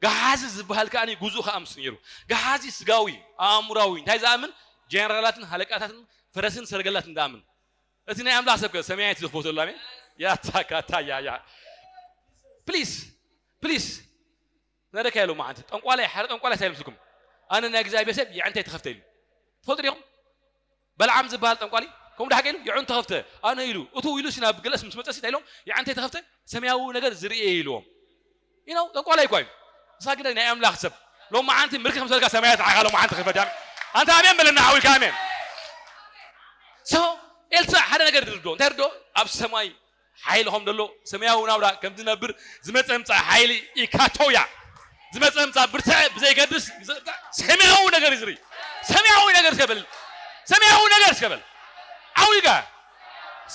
ገሓዚ ዝበሃል ከኣ ጉዙእ ከኣ ምስ ነይሩ ገሓዚ ስጋዊ ኣእምራዊ እንታይ ዝኣምን ጀነራላትን ሃለቃታትን ፈረስን ሰረገላትን ዝኣምን እቲ ናይ ኣምላኽ ሰብ ሰማያት ዝኽፈተሉ ኣሜን ያታካታ ያያ ፕሊስ ፕሊስ ነረካ ያለው መዓንቲ ጠንቋላይ ሓደ ጠንቋላይ ሳይለምስኩም ኣነ ናይ እግዚኣብሔር ሰብ የዕንተ የተኸፍተ ኢሉ ትፈልጡ ዲኹም በልዓም ዝበሃል ጠንቋሊ ከምኡ ደሓቂ ኢሉ የዕንቱ ተኸፍተ። ኣነ ኢሉ እቱ ኢሉ ሲና ብገለስ ምስ መጸሲ እንታይ ኢሎም? የዕንተይ ተኸፍተ፣ ሰማያዊ ነገር ዝርእየ ኢልዎም። You know ጠንቋላይ እኳ እዩ። ንሳ ግን ናይ ኣምላኽ ሰብ። ሎማዓንቲ ምርክ ከምሰልካ ሰማያት ዓኻ ሎማዓንቲ ክፈት። ኣንታ ኣሜን በለና፣ ዓው ኢልካ ኣሜን። So ኤልሳዕ ሓደ ነገር ይርዶ። እንታይ ይርዶ? ኣብ ሰማይ ሓይሊ ከም ዘሎ፣ ሰማያዊ ናብራ ከም ዝነብር ዝመጸ ምጻእ ሓይሊ ኢካቶያ፣ ዝመጸ ምጻእ ብርትዐ ብዘይገድስ፣ ሰማያዊ ነገር ይዝሪ። ሰማያዊ ነገር እስከ በል። ሰማያዊ ነገር እስከ በል። ዓው ኢልካ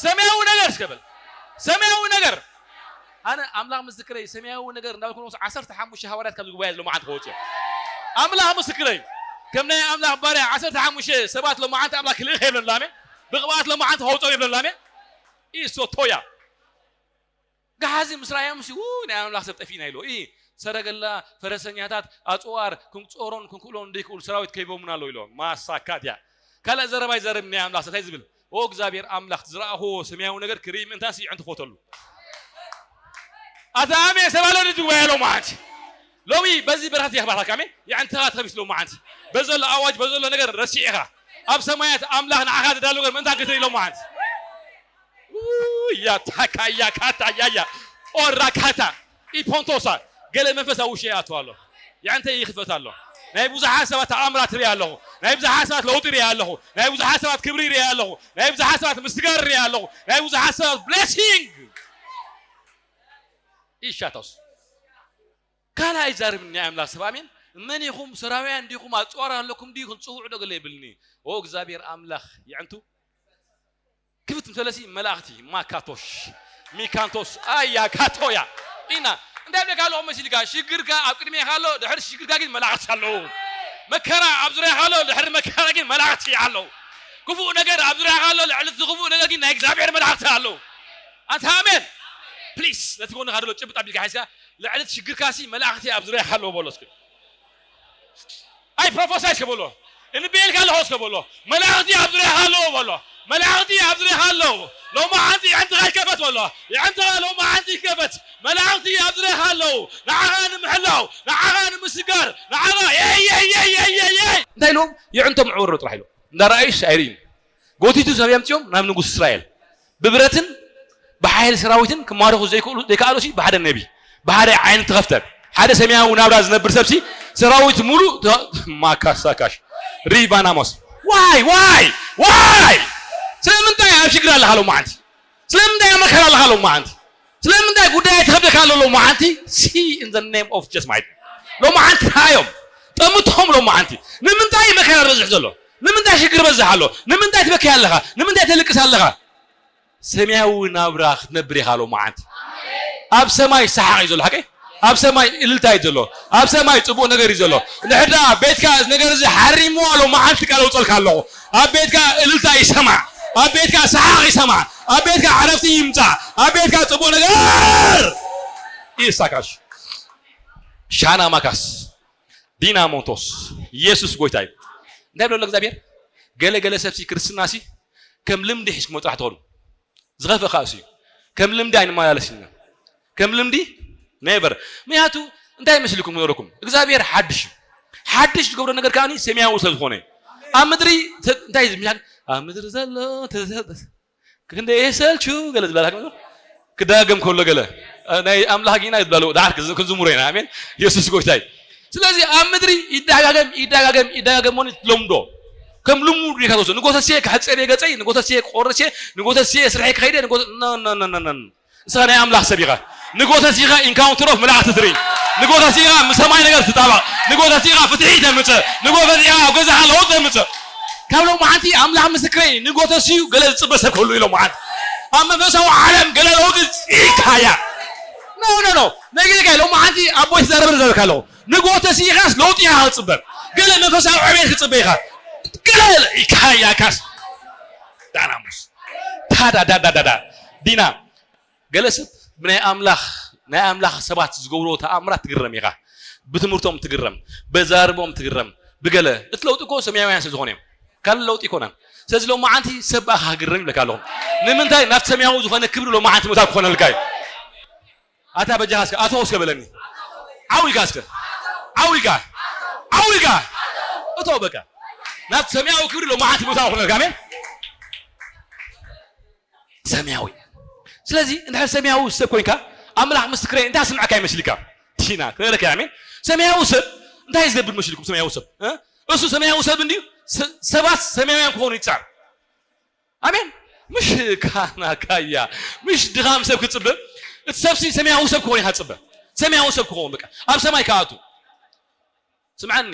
ሰማያዊ ነገር እስከ በል። ሰማያዊ ነገር። ኣነ ኣምላኽ ምስክረይ፣ ሰማያዊ ነገር እንዳበልኩ ንስ ዓሰርተ ሓሙሽተ ሃዋርያት ካብዚ ጉባኤ እዚ ሎማዓንቲ ክወጹ እዮም። ኣምላኽ ምስክረይ፣ ከም ናይ ኣምላኽ ባርያ ዓሰርተ ሓሙሽተ ሰባት ሎማዓንቲ ኣምላኽ ክልእኽ የብለና፣ ኣሜን። ብቕብኣት ሎማዓንቲ ከውጾም የብለና፣ ኣሜን። ኢሶቶያ ገሓዚ ምስ ረኣዮም ሲ፣ "ው፣ ናይ ኣምላኽ ሰብ ጠፊእና" ኢሎ። ኢ፣ ሰረገላ፣ ፈረሰኛታት፣ ኣጽዋር ክንጾሮን ክንክእሎን ዘይክእሉ ሰራዊት ከይቦምና ኣሎ ኢሎ። ማሳካት እያ። ካልእ ዘረባ ይዛረብ ናይ ኣምላኽ ሰብ፣ እንታይ ዝብል? "ኦ እግዚኣብሔር ኣምላኽ፣ ዝረኣኽዎ ሰማያዊ ነገር ክርኢ ምእንታን ሲ፣ የዕንቲ ክፈተሉ." ኣታ ኣሜን ሰብ ኣሎ ድጅ ወይ ኣሎ ማዓት። ሎሚ በዚ በረኸት የኽባርካ፣ ኣሜን። የዕንትኻ ትኸፊት ሎ ማዓት። በዘሎ ኣዋጅ፣ በዘሎ ነገር ረሲዕኻ። ኣብ ሰማያት ኣምላኽ ንዓኻ ዝዳሎ ነገር ምእንታን ክትርኢ ሎ ማዓት። ያ ታካ፣ ያ ካታ፣ ያ፣ ያ። ኦራ ካታ፣ ኢፖንቶሳ። ገለ መንፈስ ኣብ ውሽጢ ይኣትው ኣሎ። የዕንተይ ይኽፈት ኣሎ። ናይ ብዙሓት ሰባት ተኣምራት ርኢ ኣለኹ። ናይ ብዙሓት ሰባት ለውጢ ርኢ ኣለኹ። ናይ ብዙሓት ሰባት ክብሪ ርኢ ኣለኹ። ናይ ብዙሓት ሰባት ምስጋር ርኢ ኣለኹ። ናይ ብዙሓት ሰባት ብሌሲንግ። ኢሻቶስ። ካልእ ኣይዛረብን ናይ ኣምላኽ ሰብ፣ ኣሜን። መን ኢኹም? ሰራውያን ዲኹም? ኣጽዋር ኣለኩም ድዩ? ክንጽውዕ ዶ ገለ የብልኒ። ኦ እግዚኣብሔር ኣምላኽ፣ የዕንቱ ክፍት ምስ በለሲ መላእኽቲ፣ ማካቶሽ፣ ሚካንቶስ፣ ኣያ ካቶያ። ኢና እንታይ ብለካ ኣለኹ መሲልካ? ሽግርካ ኣብ ቅድሜኻ ኣሎ፣ ድሕሪ ሽግርካ ግን መላእኽቲ ኣለዉ። መከራ ኣብ ዙርያኻ ኣሎ፣ ድሕሪ መከራ ግን መላእኽቲ ኣለዉ። ክፉእ ነገር ኣብ ዙርያኻ ኣሎ፣ ልዕሊ እቲ ክፉእ ነገር ግን ናይ እግዚኣብሔር መላእኽቲ ኣለዉ። ኣንታ ኣሜን። ፕሊስ፣ ነቲ ጎንኻ ዘሎ ጭብጥ ኣቢልካ ሒዝካ፣ ልዕሊ እቲ ሽግርካሲ መላእኽቲ ኣብ ዙርያኻ ኣለዉ በሎ እስኪ። ኣይ ፕሮፌሳይ እስከ በሎ። እንብየልካ ኣለኹ እስከ በሎ። መላእኽቲ ኣብ ዙርያኻ ኣለዉ በሎ። መላእኽቲ ኣብ ዙርያኻ ኣለዉ። ሎማዓንቲ የዕንትኻ ይከፈት በሎ። የዕንትኻ ሎማዓንቲ ይከፈት። መላእኽቲ ኣብ ዙርያኻ ኣለዉ። ንዓኻ ንምሕላው፣ ንዓኻ ንምስጋር፣ ንዓኻ የይ፣ የይ፣ የይ። እንታይ ኢሎም? የዕንቶም ዕወሮ ጥራሕ ኢሎም። እንዳ ረኣዩስ ኣይርእዩን። ጎቲቱ ሰብ የምጽኦም ናብ ንጉስ እስራኤል። ብብረትን ብሓይሊ ሰራዊትን ክማረኹ ዘይክእሉ፣ ዘይከኣሉሲ ብሓደ ነቢ፣ ብሓደ ዓይኒ ተኸፍተ፣ ሓደ ሰማያዊ ናብራ ዝነብር ሰብሲ ሰራዊት ሙሉእ ተ-፣ ማካሳካሽ ሪቫናሞስ። ዋይ፣ ዋይ፣ ዋይ! ስለምንታይ ኣብ ሽግር ኣለኻ ሎማዓንቲ? ስለምንታይ ኣብ መከራ ኣለኻ ሎማዓንቲ? ስለምንታይ ጉዳይ ትኸብደካ ኣሎ ሎማዓንቲ? See in the name of Jesus might። ሎማዓንቲ ረኣዮም። ጠምቶም ሎማዓንቲ። ንምንታይ መከራ ዝበዝሕ ዘሎ? ንምንታይ ሽግር በዝሕ ኣሎ? ንምንታይ ትበክይ ኣለኻ? ንምንታይ ተልቅስ ኣለኻ? ሰማያዊ ናብራ ክትነብር ኢኻ ሎማዓንቲ። ኣብ ሰማይ ሰሓቕ እዩ ዘሎ፣ ሓቀይ? ኣብ ሰማይ እልልታ እዩ ዘሎ። ኣብ ሰማይ ጽቡቕ ነገር እዩ ዘሎ። እንድሕር ደኣ ቤትካ እዚ ነገር እዚ ሓሪምዎ ሎማዓንቲ ቃል ኣውጸልካ ኣለኹ። ኣብ ቤትካ እልልታ ይሰማዕ። ኣብ ቤትካ ሰሓቕ ይሰማዕ። ኣብ ቤትካ ዕረፍቲ ይምጻእ። ኣብ ቤትካ ጽቡቕ ነገር ይሳካሽ። ሻና ማካስ፣ ዲና ሞንቶስ፣ ኢየሱስ ጎይታ እዩ። እንታይ ብሎ ኣሎ እግዚኣብሔር? ገለ ገለ ሰብሲ ክርስትናሲ ከም ልምዲ ሒዝኩሞ ጥራሕ ትኸዱ። ዝኸፍእ ከኣ እሱ እዩ። ከም ልምዲ ኣይንመላለስ ኢና። ከም ልምዲ ኔቨር። ምክንያቱ እንታይ መስልኩም ነበረኩም? እግዚኣብሔር ሓድሽ እዩ። ሓድሽ ዝገብሮ ነገር ከኣ ሰማያዊ ስለ ዝኾነ እዩ። ኣብ ምድሪ ተ-፣ እንታይ እዩ? ኣብ ምድሪ ዘሎ ተዘ-፣ ክንደይ የሰልቹ ገለ ዝበላ ክዳገም ከሎ ገለ ናይ ኣምላኽ ጊና ይብላሉ። ደሓር ክዝ-፣ ክንዝምሮ ኢና። ኣሜን። ኢየሱስ ጎይታ እዩ። ስለዚ ኣብ ምድሪ ይደጋገም፣ ይደጋገም፣ ይደጋገም፣ ሞኒ ትለምዶ። ከም ልሙድ ጌታ ተወስዶ። ንጎተሴ ክሕጸብ እየ ገጸይ፣ ንጎተሴ ክቆርስ እየ፣ ንጎተሴ ስርሐይ ክኸይድ እየ፣ ንጎተ-፣ ኖ፣ ኖ፣ ኖ፣ ኖ፣ ኖ። ንስኻ ናይ ኣምላኽ ሰብ ኢኻ። ንጎተሲኻ ኢንካውንተር ኦፍ መላእኽቲ ትርኢ። ንጎተሲኻ ምስ ሰማይ ነገር ትጣበቕ። ንጎተሲኻ ፍትሒ ተምጽእ። ንጎተሲኻ ኣብ ገዛኻ ለውጢ ተምጽእ። ካብ ሎማዓንቲ ኣምላኽ ምስክረይ፣ ንጎተሲኡ ገለ ዝጽበ ሰብ ክህሉ እዩ ሎማዓንቲ። ኣብ መንፈሳዊ ዓለም ገለ ለውጢ ይካያ። ኖ፣ ኖ፣ ኖ። ነጊርካ ሎማዓንቲ ኣቦይ ትዛረብ ዘረብካ ኣለኹ። ንጎተሲኻስ ለውጢ ኢኻ ክትጽበ። ገለ መንፈሳዊ ዕቤት ክትጽበ ኢኻ። ገለ ይካያካስ። ዳናሙስ። ታዳ፣ ዳ፣ ዳ፣ ዳ፣ ዳ። ዲና፣ ገለ ሰብ ብናይ ኣምላኽ፣ ናይ ኣምላኽ ሰባት ዝገብርዎ ተኣምራት ትግረም ኢኻ። ብትምህርቶም ትግረም፣ በዛርቦም ትግረም፣ ብገለ። እቲ ለውጢ እኮ ሰማያውያን ስለ ዝኾነ እዮም። ካልእ ለውጢ ኣይኮነን። ስለዚ ሎማዓንቲ ሰብ ብኣኻ ክግረም ይብለካ ኣለኹ። ንምንታይ? ናብቲ ሰማያዊ ዝኾነ ክብሪ ሎማዓንቲ ምእታው ክኾነልካ እዩ። ኣታ በጃኻ እስከ፣ ኣቶ እስከ በለኒ። ዓው ኢልካ እስከ። ዓው ኢልካ። ዓው ኢልካ። እቶ በቃ። ናብቲ ሰማያዊ ክብሪ ሎማዓንቲ ምእታው ክኾነልካ። ኣሜን። ሰማያዊ። ስለዚ እንድሕር ሰማያዊ ሰብ ኮይንካ ኣምላኽ ምስክረይ እንታይ ስምዐካ ይመስልካ? ቲና ክነግረካ እየ። ኣሜን። ሰማያዊ ሰብ እንታይ ዝገብር መስልኩም? ሰማያዊ ሰብ እ? እሱ ሰማያዊ ሰብ እንዲዩ። ስ- ሰባት ሰማያውያን ክኾኑ ይጻር። ኣሜን። ምሽ ካና ካያ ምሽ ድኻም ሰብ ክትጽበ እቲ ሰብሲ ሰማያዊ ሰብ ክኾን ኢኻ ትጽበ። ሰማያዊ ሰብ ክኾን በቃ ኣብ ሰማይ ክኣቱ። ስምዓኒ፣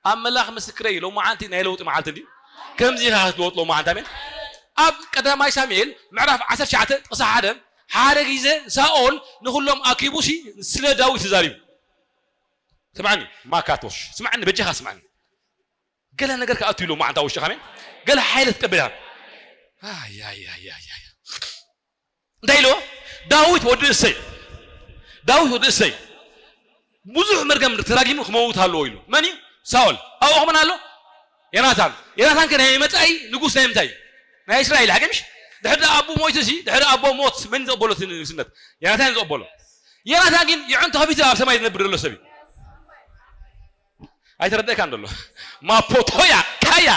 ኣምላኽ ምስክረይ እዩ። ሎማዓንቲ ናይ ለውጢ መዓልቲ እንድዩ። ከምዚ ኢኻ ክትለወጥ ሎማዓንቲ። ኣሜን። ኣብ ቀዳማይ ሳሙኤል ምዕራፍ ዓሰርተ ትሽዓተ ጥቕሲ ሓደ፣ ሓደ ግዜ ሳኦል ንኹሎም ኣኪቡሲ ስለ ዳዊት ተዛሪቡ። ስምዓኒ ማካቶሽ፣ ስምዓኒ በጃኻ ስምዓኒ። ገለ ነገር ክኣቱ ኢሉ ሎማዓንቲ ኣብ ውሽጥኻ። ኣሜን። ገለ ሓይሊ ክትቀበል ኢኻ። ኣይ ኣይ ኣይ ኣይ ኣይ እንታይ ኢልዎ? ዳዊት ወዲ እሰይ፣ ዳዊት ወዲ እሰይ ብዙሕ መርገም ተራጊሙ ክመውት ኣለዎ ኢሉ። መን እዩ? ሳኦል። ኣብኡ መን ኣሎ? ዮናታን። ዮናታን ከ ናይ መጻኢ ንጉስ ናይ ምንታይ? ናይ እስራኤል ሓቂ ምሽ? ድሕሪ ኣቦ ሞይቱ ሲ ድሕሪ ኣቦ ሞት መን ዘበሎ ንግስነት? ዮናታን ዘበሎ። ዮናታን ግን የዕንቱ ከፊቱ ኣብ ሰማይ ዝነብር ዘሎ ሰብ እዩ። ኣይተረደእካን ዘሎ ማፖቶያ ካያ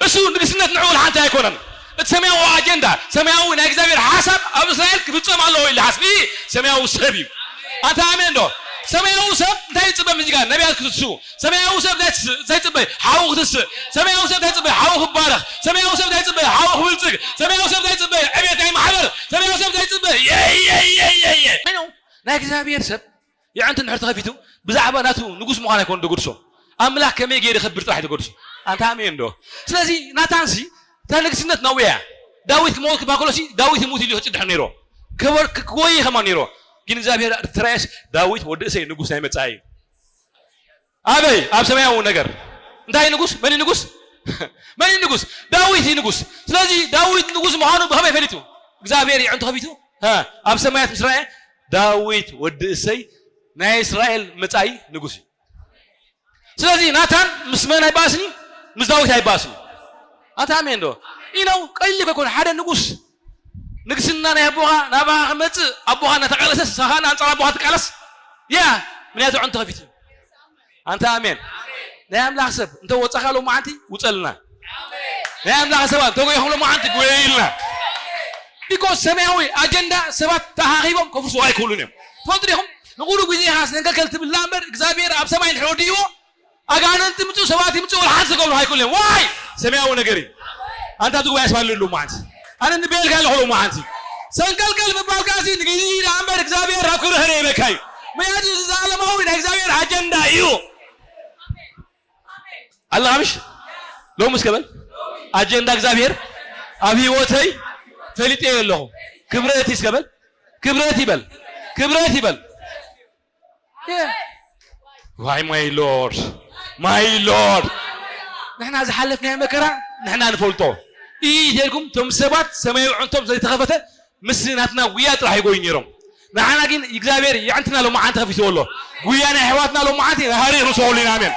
እሱ ንግስነት ንዕኡ ሓንቲ ኣይኮነን። እቲ ሰማያዊ ኣጀንዳ ሰማያዊ ናይ እግዚኣብሔር ሓሳብ ኣብ እስራኤል ክፍጸም ኣለዎ ኢሉ ሓስቢ ሰማያዊ ሰብ እዩ። ኣንታ ኣሜን ዶ? ሰማያዊ ሰብ እንታይ ይጽበ? ምዚጋ ነቢያት ክትስኡ። ሰማያዊ ሰብ እንታይ ትስ- እንታይ ይጽበ? ሓው ክትስእ። ሰማያዊ ሰብ እንታይ ይጽበ? ሓው ክባረኽ። ሰማያዊ ሰብ እንታይ ይጽበ? ሓው ክብልጽግ። ሰማያዊ ሰብ እንታይ ይጽበ? ዕቤት ናይ ማሕበር። ሰማያዊ ሰብ እንታይ ይጽበ? የይ የይ የይ የይ የይ። ናይ እግዚኣብሔር ሰብ የዕንቱ እንድሕር ተኸፊቱ ብዛዕባ ናቱ ንጉስ ምዃን ኣይኮን ደገድሶ። ኣምላኽ ከመይ ገይሩ ክብር ጥራሕ ደገድሶ። ኣንታ ኣሜን ዶ? ስለዚ ናታንሲ እታ ንግስነት ነዊያ ዳዊት ክመውት ክባክሎሲ ዳዊት ይሙት ኢሉ ክጭድሕ ነይሮ። ክወይ ከማ ነይሮ። ግን እግዚኣብሔር ትራየስ ዳዊት ወዲ እሰይ ንጉስ ናይ መጻኢ እዩ። ኣበይ ኣብ ሰማያዊ ነገር እንታይ ንጉስ መን ንጉስ መን ንጉስ ዳዊት እዩ ንጉስ። ስለዚ ዳዊት ንጉስ ምዃኑ ብኸመይ ፈሊጡ? እግዚኣብሔር ይዕንቱ ከፊቱ ኣብ ሰማያት ምስ ረኣየ ዳዊት ወዲ እሰይ ናይ እስራኤል መጻኢ ንጉስ እዩ። ስለዚ ናታን ምስ መን ኣይባእስን እዩ? ምስ ዳዊት ኣይባእስን እዩ። ኣታ ኣሜን ዶ? ኢነው ቀሊል እኮ ኣይኮነ ሓደ ንጉስ ንግስና ናይ ኣቦኻ ናባኻ ክመጽእ ኣቦኻ እናተቃለሰ ሳኻ ኣንጻር ኣቦኻ ትቃለስ ያ ምክንያቱ ዕንቱ ከፊቱ። ኣንታ ኣሜን። ናይ ኣምላኽ ሰብ እንተ ወጻኻ ሎማዓንቲ ውጸልና። ናይ ኣምላኽ ሰባት እንተ ጎይኹም ሎማዓንቲ ጎየይልና። ቢኮዝ ሰማያዊ ኣጀንዳ ሰባት ተኣኻኺቦም ከፍርስዎ ኣይክእሉን እዮም። ትፈልጡ ዲኹም? ንኹሉ ግዜ ኢኻ ስንከልከል ትብል እምበር እግዚኣብሔር ኣብ ሰማይ እንድሕር ወዲእዎ ኣጋንንቲ ምጽኡ ሰባት ይምጽኡ ወላ ሓንቲ ክገብሩ ኣይክእሉን እዮም። ዋይ ሰማያዊ ነገር እዩ። ኣንታ ትጉባኤ ስባልሉ መዓንቲ ኣነ ንቤልካ ኣለኹ ሎማዓንቲ ሰንከልከል ምባልካ ሲ ንግዜ ኢዳ እምበር እግዚኣብሔር ኣብ ክብሪ ከደ ይበካ እዩ። ምክንያቱ እዚ ዘላለማዊ ናይ እግዚኣብሔር ኣጀንዳ እዩ። ኣለኻ ምሽ ሎሚ እስከ በል ኣጀንዳ እግዚኣብሔር ኣብ ህይወተይ ፈሊጠ ኣለኹ። ክብረት እስከ በል ክብረት ይበል ክብረት ይበል። ዋይ ማይ ሎርድ ማይ ሎርድ ንሕና ዝሓለፍናዮ መከራ ንሕና ንፈልጦ። ኢይ ኢልኩም እቶም ሰባት ሰማያዊ ዕንቶም ዘይተኸፈተ ምስ ናትና ጉያ ጥራሕ ይጎዩ ነይሮም። ንዓና ግን እግዚኣብሔር የዕንትና ሎማዓንቲ ከፊትዎ ኣሎ። ጉያ ናይ ኣሕዋትና ሎማዓንቲ ናይ ሃሪር ንሰወሉ ኢና። ኣሜን።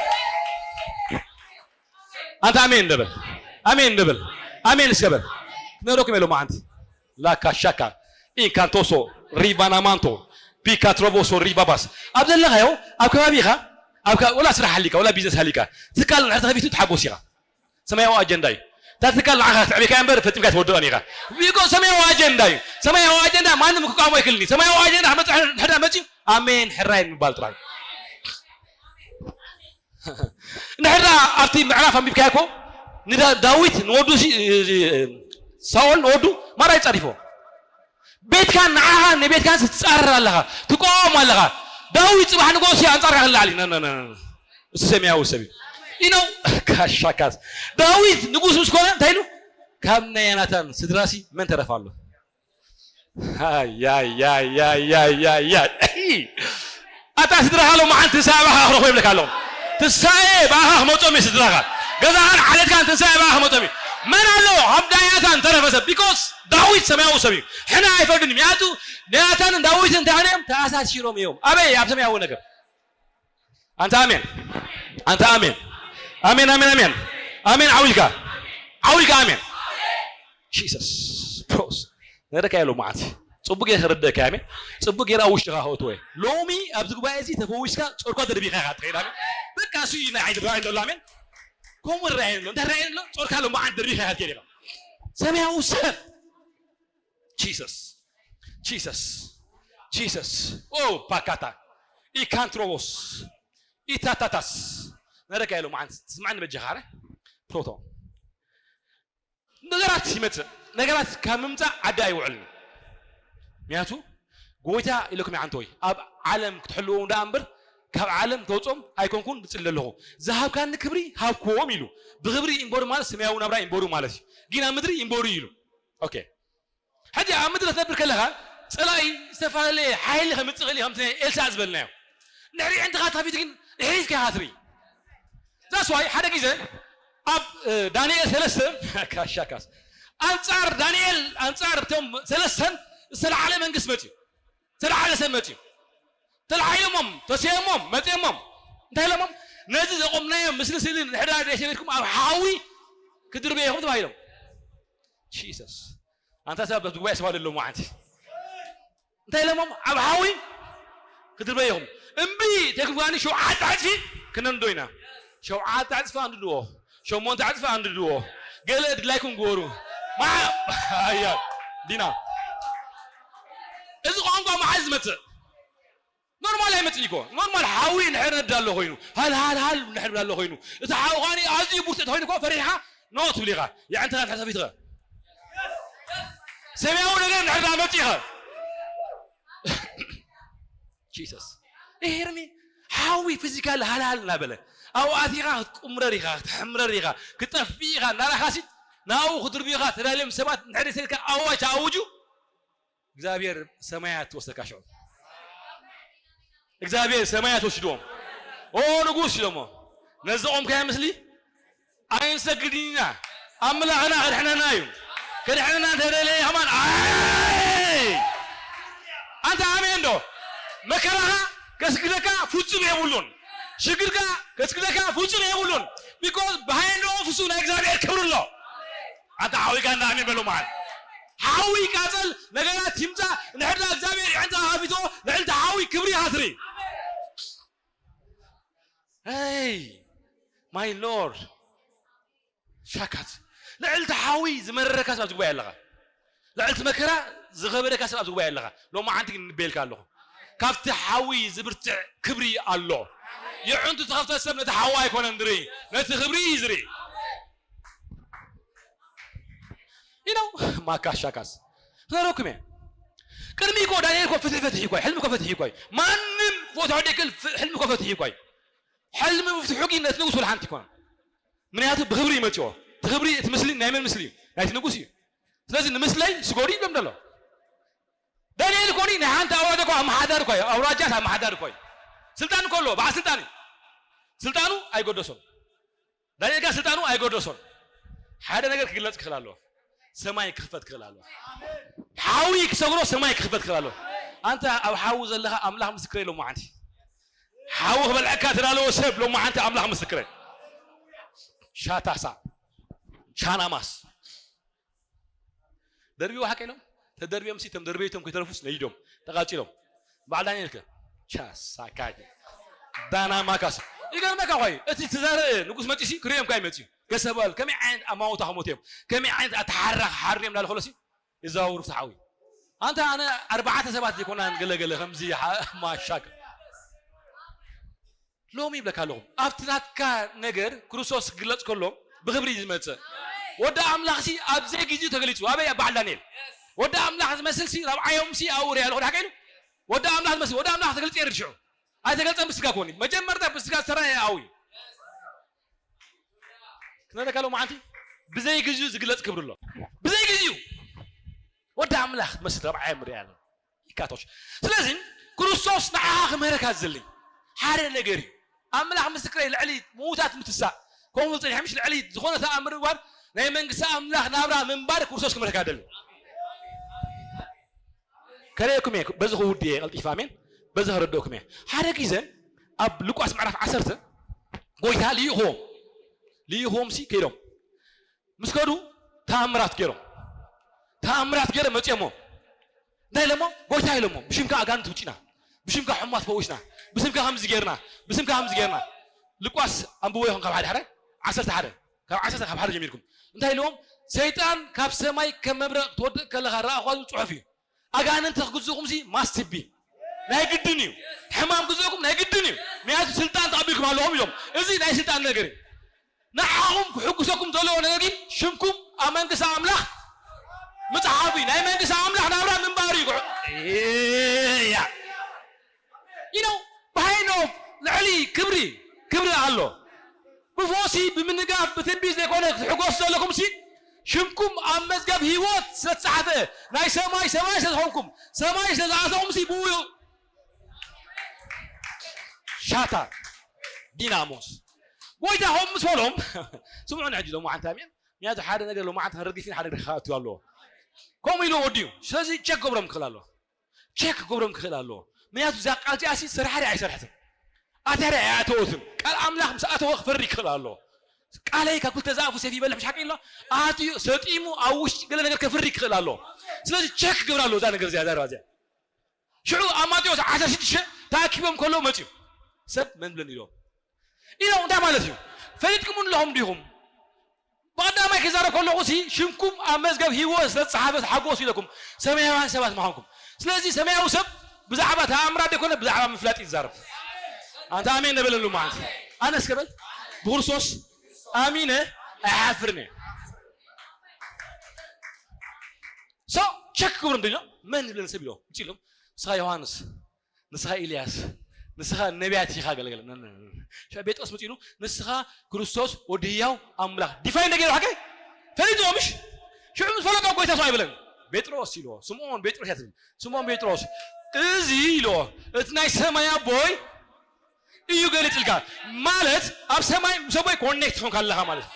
ኣንተ ኣሜን እንደበል ኣሜን እንደበል ኣሜን እስከበል ክነግረኩም የሎ መዓንቲ ላካ ሻካ ኢንካንቶሶ ሪቫናማንቶ ፒካትሮቮሶ ሪቫባስ ኣብ ዘለኻዮ ኣብ ከባቢኻ ወላ ስራሕ ሃሊካ ወላ ቢዝነስ ሃሊካ ትካል ንድሕር ተኸፊቱ ትሓጎስ ኢኻ። ሰማያዊ ኣጀንዳ እዩ። እታ ትካል ንዓኻ ክትዕብየካ እምበር ፈጺምካ ኣይትወድቕን ኢኻ። ቢኮዝ ሰማያዊ ኣጀንዳ እዩ። ሰማያዊ ኣጀንዳ ማንም ክቃወሞ ኣይክእልን እዩ። ሰማያዊ ኣጀንዳ ክመጽእ ድሕር መጺኡ ኣሜን ሕራይ ምባል ጥራይ። እንድሕር ደኣ ኣብቲ ምዕራፍ ኣንቢብካዮ እኮ ንዳዊት ንወዱ ሳኦል ንወዱ ማራ ይጸሪፎ ቤትካን ንዓኻን ንቤትካን ትጻረር ኣለኻ ትቃወም ኣለኻ። ዳዊት ጽባሕ ንጎሲ ኣንጻርካ ክላዓል እዩ። እሱ ሰማያዊ ሰብ እዩ። ኢነው ካሻካስ ዳዊት ንጉስ ምስ ኮነ እንታይ ኢሉ ካብ ናይ ናታን ስድራሲ መን ተረፋ ኣሎ? ኣታ ስድራኻ ሎማዓንቲ ትንሳኤ ብኣኻ ክረኽቦ ይብለካ ኣለኹ። ትንሳኤ ብኣኻ ክመጾም እዩ ስድራኻ። ገዛኻን ዓሌትካን ትንሳኤ ብኣኻ ክመጾም እዩ። መን ኣሎ ካብ ዳያታን ተረፈ ሰብ? ቢኮዝ ዳዊት ሰማያዊ ሰብ እዩ። ሕነ ኣይፈርድን እዩ። ምክንያቱ ዳያታንን ዳዊትን እንታይ እዮም? ተኣሳሲሮም እዮም። ኣበይ? ኣብ ሰማያዊ ነገር። ኣንተ ኣሜን ኣንተ ኣሜን ኣሜን ኣሜን ኣሜን ኣሜን ዓው ኢልካ ዓው ኢልካ ኣሜን Jesus ፕሮስ ነረካ ያለው ማለት ጽቡቅ ገይረ ከረደካ ኣሜን ጽቡቅ ገይረ ኣብ ውሽጥኻ ከእትወ ሎሚ ኣብዚ ጉባኤ እዚ ተፈዊስካ ጾርካ ደርቢኻ ኢኻ ትኸይድ ኣሜን በቃ እሱ እዩ ናይ ዓይዲ ራእይ ዘሎ ኣሜን ከምኡ ራእይ ኣሎ እንታይ ራእይ ኣሎ ጾርካ ሎ መዓት ደርቢኻ ኢኻ ትኸይድ ኢኻ ሰማያዊ ሰብ Jesus, Jesus, Jesus. Oh, pakata, ikantrobos, itatatas. ነረካ ኢሎም ሓንቲ ትስማዕኒ በጃኻ፣ ኣረ ፕሮቶ። ነገራት ይመጽእ፣ ነገራት ካብ ምምጻእ ዓዲ ኣይውዕልን። ምክንያቱ ጎይታ ኢለኩም ይዓንተወይ፣ ኣብ ዓለም ክትሕልዎም ደኣ እምበር ካብ ዓለም ተውጾም ኣይኮንኩን ዝጽሊ ኣለኹ። ዝሃብካኒ ክብሪ ሃብክዎም ኢሉ። ብክብሪ ይንበሩ ማለት ሰማያዊ ናብራ ይንበሩ ማለት እዩ። ግን ኣብ ምድሪ ይንበሩ ኢሉ። ኦኬ፣ ሕጂ ኣብ ምድሪ ክትነብር ከለኻ ጸላኢ ዝተፈላለየ ሓይሊ ከምጽእ ይኽእል እዩ፣ ከምቲ ናይ ኤልሳዕ ዝበልናዮ። ንዕሪ ዕንትኻ ታፊት ግን ድሕሪት ከይሃትሪ። That's why ሓደ ግዜ ኣብ እ፣ ዳንኤል ሰለስተ ካሻካስ ኣንጻር ዳንኤል፣ ኣንጻር እቶም ሰለስተን ዝተለዓለ መንግስት መጽዩ፣ ዝተለዓለ ሰብ መጽዩ። ተለዓይሎሞም፣ ተሰየሞም፣ መጽየሞም። እንታይ ኢሎሞም? ነዚ ዘቆምናዮ ምስሊ ስእሊ ንሕዳ ዘይሰቢርኩም ኣብ ሓዊ ክድርበ ኢኹም ተባሂሎም። ጂሰስ። ኣንታ ሰብ ጉባኤ ስባ ደሎ መዓንቲ እንታይ ኢሎሞም? ኣብ ሓዊ ክድርበ ኢኹም። እምቢ ተክፋኒ ሸውዓተ ዕጽፊ ክነንዶ ኢና። ሸውዓተ ዕጽፊ ኣንድድዎ፣ ሸሞንተ ዕጽፊ ኣንድድዎ። ገለ ድላይኩም ግበሩ። ማ ኣያ ዲና፣ እዚ ቋንቋ መዓዝ ዝመጽእ? ኖርማል ኣይመጽእን እኮ። ኖርማል ሓዊ ንሕር ነዳ ኣሎ ኮይኑ፣ ሃል ሃል ሃል ንሕር ብላ ኣሎ ኮይኑ፣ እቲ ሓዊ ኳኒ ኣዝዩ ብርቱዕ ተኮይኑ እኮ ፈሪሕኻ ኖ ትብል ኢኻ። የዕንተኻ ንሕሰብ ኢትኸ ሰማያዊ ነገር ንሕር ዳ መጽእ ኢኻ። ጂሰስ። ይሄርሚ ሓዊ ፊዚካል ሃልሃል እናበለ ኣብኡ ኣቲኻ ክትቁምረር ኢኻ፣ ክትሕምረር ኢኻ፣ ክትጠፍእ ኢኻ እናረኻሲ ናብኡ ክድርብዩኻ ተዳልዮም ሰባት ንሕር ሰልካ ኣዋጅ ኣውጁ። እግዚኣብሔር ሰማያት ትወስደካ ሽዑ። እግዚኣብሔር ሰማያት ወስድዎም። ኦ ንጉስ ኢሎሞ ነዚ ቆምካዮ ምስሊ ኣይንሰግድን ኢና። ኣምላኽና ክድሕነና እዩ። ክድሕነና እንተደለየ ከማን ኣይ ኣንተ ኣሜን ዶ? መከራኻ ከስግደካ ፍጹም የብሉን። ሽግርካ ከስግደካ ፍጹም የብሉን። ቢኮዝ ብሃይንድ ኦፍ እሱ ናይ እግዚኣብሔር ክብሪ ኣሎ። ኣንተ ሓዊ ጋንዳ ኣሜን በሎ መዓል ሓዊ ቃጸል ነገራት ይምጻ ንሕዳ እግዚኣብሔር ይዕንታ ሃፊቶ ልዕልቲ ሓዊ ክብሪ ሃትሪ። Hey my Lord፣ ሻካት ልዕልቲ ሓዊ ዝመረረካ ሰብ ዝጉባኤ ኣለኻ። ልዕልቲ መከራ ዝኸበደካ ሰብ ኣብ ዝጉባኤ ኣለኻ። ሎማዓንቲ ግን ንቤልካ ኣለኹ። ካብቲ ሓዊ ዝብርትዕ ክብሪ ኣሎ። የዕንቱ ተኸፍተ ሰብ ነቲ ሓዊ ኣይኮነን ዝርኢ፣ ነቲ ክብሪ እዩ ዝርኢ። You know ማካ ሻካስ ክነረኩም እየ። ቅድሚ እኮ ዳንኤል እኮ ፍትሒ ፈትሒ እኮ እዩ፣ ሕልሚ እኮ ፈትሒ እኮ እዩ። ማንም ክፈትሖ ደይክእል ፍ- ሕልሚ እኮ ፈትሒ እኮ እዩ። ሕልሚ ምፍትሑ ግን ነቲ ንጉስ ወላ ሓንቲ ይኮነ። ምክንያቱ ብክብሪ ይመፅኦ። እቲ ክብሪ እቲ ምስሊ ናይ መን ምስሊ እዩ? ናይቲ ንጉስ እዩ። ስለዚ ንምስለይ ስገዱ ይብሎም ዘሎ። ዳንኤል እኮ ናይ ሓንቲ ኣውራጃ እኮ ኣመሓዳሪ እኮ እዩ። ኣውራጃት ኣመሓዳሪ እኮ እዩ። ስልጣን እኮ ኣለዎ፣ በዓል ስልጣን እዩ። ስልጣኑ ኣይገደሶን። ዳንኤል ጋር ስልጣኑ ኣይገደሶን። ሓደ ነገር ክግለጽ ክኽእል ኣለዎ። ሰማይ ክኽፈት ክኽእል ኣለዎ። ሓዊ ክሰግሮ ሰማይ ክኽፈት ክኽእል ኣለዎ። ኣንተ ኣብ ሓዊ ዘለኻ ኣምላኽ ምስክረ ኢሎሞ ሓንቲ ሓዊ ክበልዐካ ተዳለወ ሰብ ሎሞ ሓንቲ ኣምላኽ ምስክረ። ሻታሳ ሻናማስ ደርቢዎ ሓቂ ኢሎም ተደርቢዮም ሲ ተም ደርቢቶም ከይተረፉስ ነይዶም ተቃጺሎም። በዓል ዳንኤል ከ ቻሳካይ ዳና ማካስ ይገርመካ። ኳይ እቲ ትዛረ ንጉስ መጪሲ ክሪኦም ካይ መጪ ገሰበል ከመይ ዓይነት ኣማውታ ከሞት እዮም ከመይ ዓይነት ኣተሓራ ሓርዮም እንዳለ ከሎሲ ይዛውሩ ፍትሓዊ። ኣንተ ኣነ ኣርባዕተ ሰባት ዘይኮና ገለገለ ከምዚ ሓ- ማሻክ ሎሚ ይብለካ ኣለኹ ኣብቲ ናትካ ነገር ክርስቶስ ክግለጽ ከሎ ብክብሪ እዩ ዝመጽእ። ወዲ ኣምላኽ ሲ ኣብ ዘይግዚኡ ተገሊጹ። ኣበይ? ኣብ በዓል ዳንኤል። ወዲ ኣምላኽ ዝመስል ሲ ራብዓዮም ሲ ኣብኡ ሪኣ ኣለኹ። ዳሓቀ ኢሉ ወዲ ኣምላኽ ዝመስል ወዲ ኣምላኽ ተገልጸ ይርድ ሽዑ ኣይተገልጸን ብስጋ ኮኒ መጀመርታ ብስጋ ዝተራየ ኣው እዩ። ክነረካ ሎ መዓንቲ ብዘይ ግዚኡ ዝግለጽ ክብሪ ኣሎ። ብዘይ ግዚኡ ወዲ ኣምላኽ ትመስል ራብዓዮም ሪኣ ኣለኹ። ይካቶሽ ስለዚ ክርስቶስ ንዓኻ ክምህረካ ዝሊ ሓደ ነገር እዩ። ኣምላኽ ምስክረይ ልዕሊ ምዉታት ምትሳእ ከምኡ ዝጸኒሐ ምሽ ልዕሊ ዝኾነ ተኣምር ምግባር ናይ መንግስቲ ኣምላኽ ናብራ ምንባር ክርስቶስ ክምህረካ ደሊ። ከርእየኩም እየ በዚ ክውድ እየ ቀልጢፋ ኣሜን። በዚ ከረድእኩም እየ ሓደ ግዜ ኣብ ሉቃስ ምዕራፍ ዓሰርተ ጎይታ ልኢኹዎም ልኢኹዎም ሲ ከይዶም ምስ ከዱ ተኣምራት ገይሮም ተኣምራት ገይሮም መፅኦሞ እንታይ ኢሎሞ ጎይታ ኢሎሞ ብሽምካ ኣጋንንት ውጪና ብሽምካ ሕማት ፈዊስና ብስምካ ከምዚ ገይርና ብስምካ ከምዚ ገይርና ልቋስ ኣንብቦ ይኹን ካብ ሓደ ሓደ ዓሰርተ ሓደ ካብ ዓሰርተ ካብ ሓደ ጀሚርኩም እንታይ ኢልዎም ሰይጣን ካብ ሰማይ ከም መብረቕ ክትወድቕ ከለኻ ረኣኹዋ ዝብል ጽሑፍ እዩ። ኣጋንንቲ ክግዝእኹምሲ ማስት ቢ ናይ ግድን እዩ። ሕማም ክግዝእኩም ናይ ግድን እዩ። ምክንያቱ ስልጣን ተቐቢልኩም ኣለኹም ኢሎም። እዚ ናይ ስልጣን ነገር እዩ። ንዓኹም ክሕጉሰኩም ዘለዎ ነገር ግን ሽምኩም ኣብ መንግስቲ ኣምላኽ ምጽሓፉ እዩ። ናይ መንግስቲ ኣምላኽ ናብራ ምንባር እዩ። እያ ኢኖ ባይኖ ልዕሊ ክብሪ ክብሪ ኣሎ። ብፎሲ ብምንጋፍ ብትንቢት ዘይኮነ ክትሕጎስ ዘለኩም ሲ ሽምኩም ኣብ መዝገብ ህይወት ስለተጻሕፈ ናይ ሰማይ ሰማይ ስለዝኾንኩም ሰማይ ስለዝኣተኹም ሲ ብኡ ሻታ ዲናሞስ ጎይታ ሆም ምስ በሎም ስምዑኒ ሕጂ ሎማዓንቲ ኣሜን። ምክንያቱ ሓደ ነገር ሎማዓንቲ ክንርግፍ ኢና፣ ሓደ ነገር ክኣቱ ኣለዎ። ከምኡ ኢሉ ወዲኡ። ስለዚ ቸክ ገብሮም ክኽእል ኣለዎ። ቸክ ክገብሮም ክኽእል ኣለዎ። ምክንያቱ እዛ ቃል እዚኣ ሲ ስራሕርያ ኣይሰርሐትን። ኣትያርያ ኣይኣተወትን። ቃል ኣምላኽ ምስ ኣተወ ክፈሪ ክኽእል ኣለዎ። ቃለይ ካብ ክልተ ዝኣፉ ሰይፊ ይበልሕ ምሽ ሓቂ ኢሎ ኣትዩ ሰጢሙ ኣብ ውሽጢ ገለ ነገር ከፍሪ ክኽእል ኣለዎ። ስለዚ ቸክ ክገብር ኣለዎ እዛ ነገር እዚኣ ዛረባ እዚኣ። ሽዑ ኣብ ማቴዎስ ዓሰርተ ሽዱሽተ ተኣኪቦም ከለዉ መፅዩ ሰብ መን ብለን ኢሎም ኢሎም እንታይ ማለት እዩ? ፈሊጥኩም ኣለኹም ዲኹም? ብቐዳማይ ክዛረብ ከለኹ ሲ ሽምኩም ኣብ መዝገብ ህይወት ስለዝፀሓፈ ሓጎስ ኢለኩም ሰማያውያን ሰባት ምዃንኩም። ስለዚ ሰማያዊ ሰብ ብዛዕባ ተኣምራት ዘይኮነ ብዛዕባ ምፍላጥ እዩ ዝዛረብ። ኣንታ ኣሜን ነበለሉ ማለት ኣነስ ከበል ብክርስቶስ ኣሚነ ኣይሓፍርን እየ። ሶ ቸክ ክብሩ እንዲሎ መን ዝብለን ሰብ ኢሎ ምፅሎም ንስኻ ዮሃንስ ንስኻ ኢልያስ ንስኻ ነቢያት ኢኻ ገልገለ ጴጥሮስ መፂሉ ንስኻ ክርስቶስ ወዲ ህያው ኣምላኽ ዲፋይ እንደገይሩ ሓቀይ ፈሊጥዎ ምሽ ሽዑ ምስ ፈለጦ ጎይታ ሰው ኣይብለን ጴጥሮስ ኢልዎ ስምዖን ጴጥሮስ እያ ትብል ስምዖን ጴጥሮስ እዚ ኢልዎ እቲ ናይ ሰማይ ኣቦይ እዩ ገሊፅልካ ማለት ኣብ ሰማይ ምስ ኣቦይ ኮኔክት ትኾንካ ኣለኻ ማለት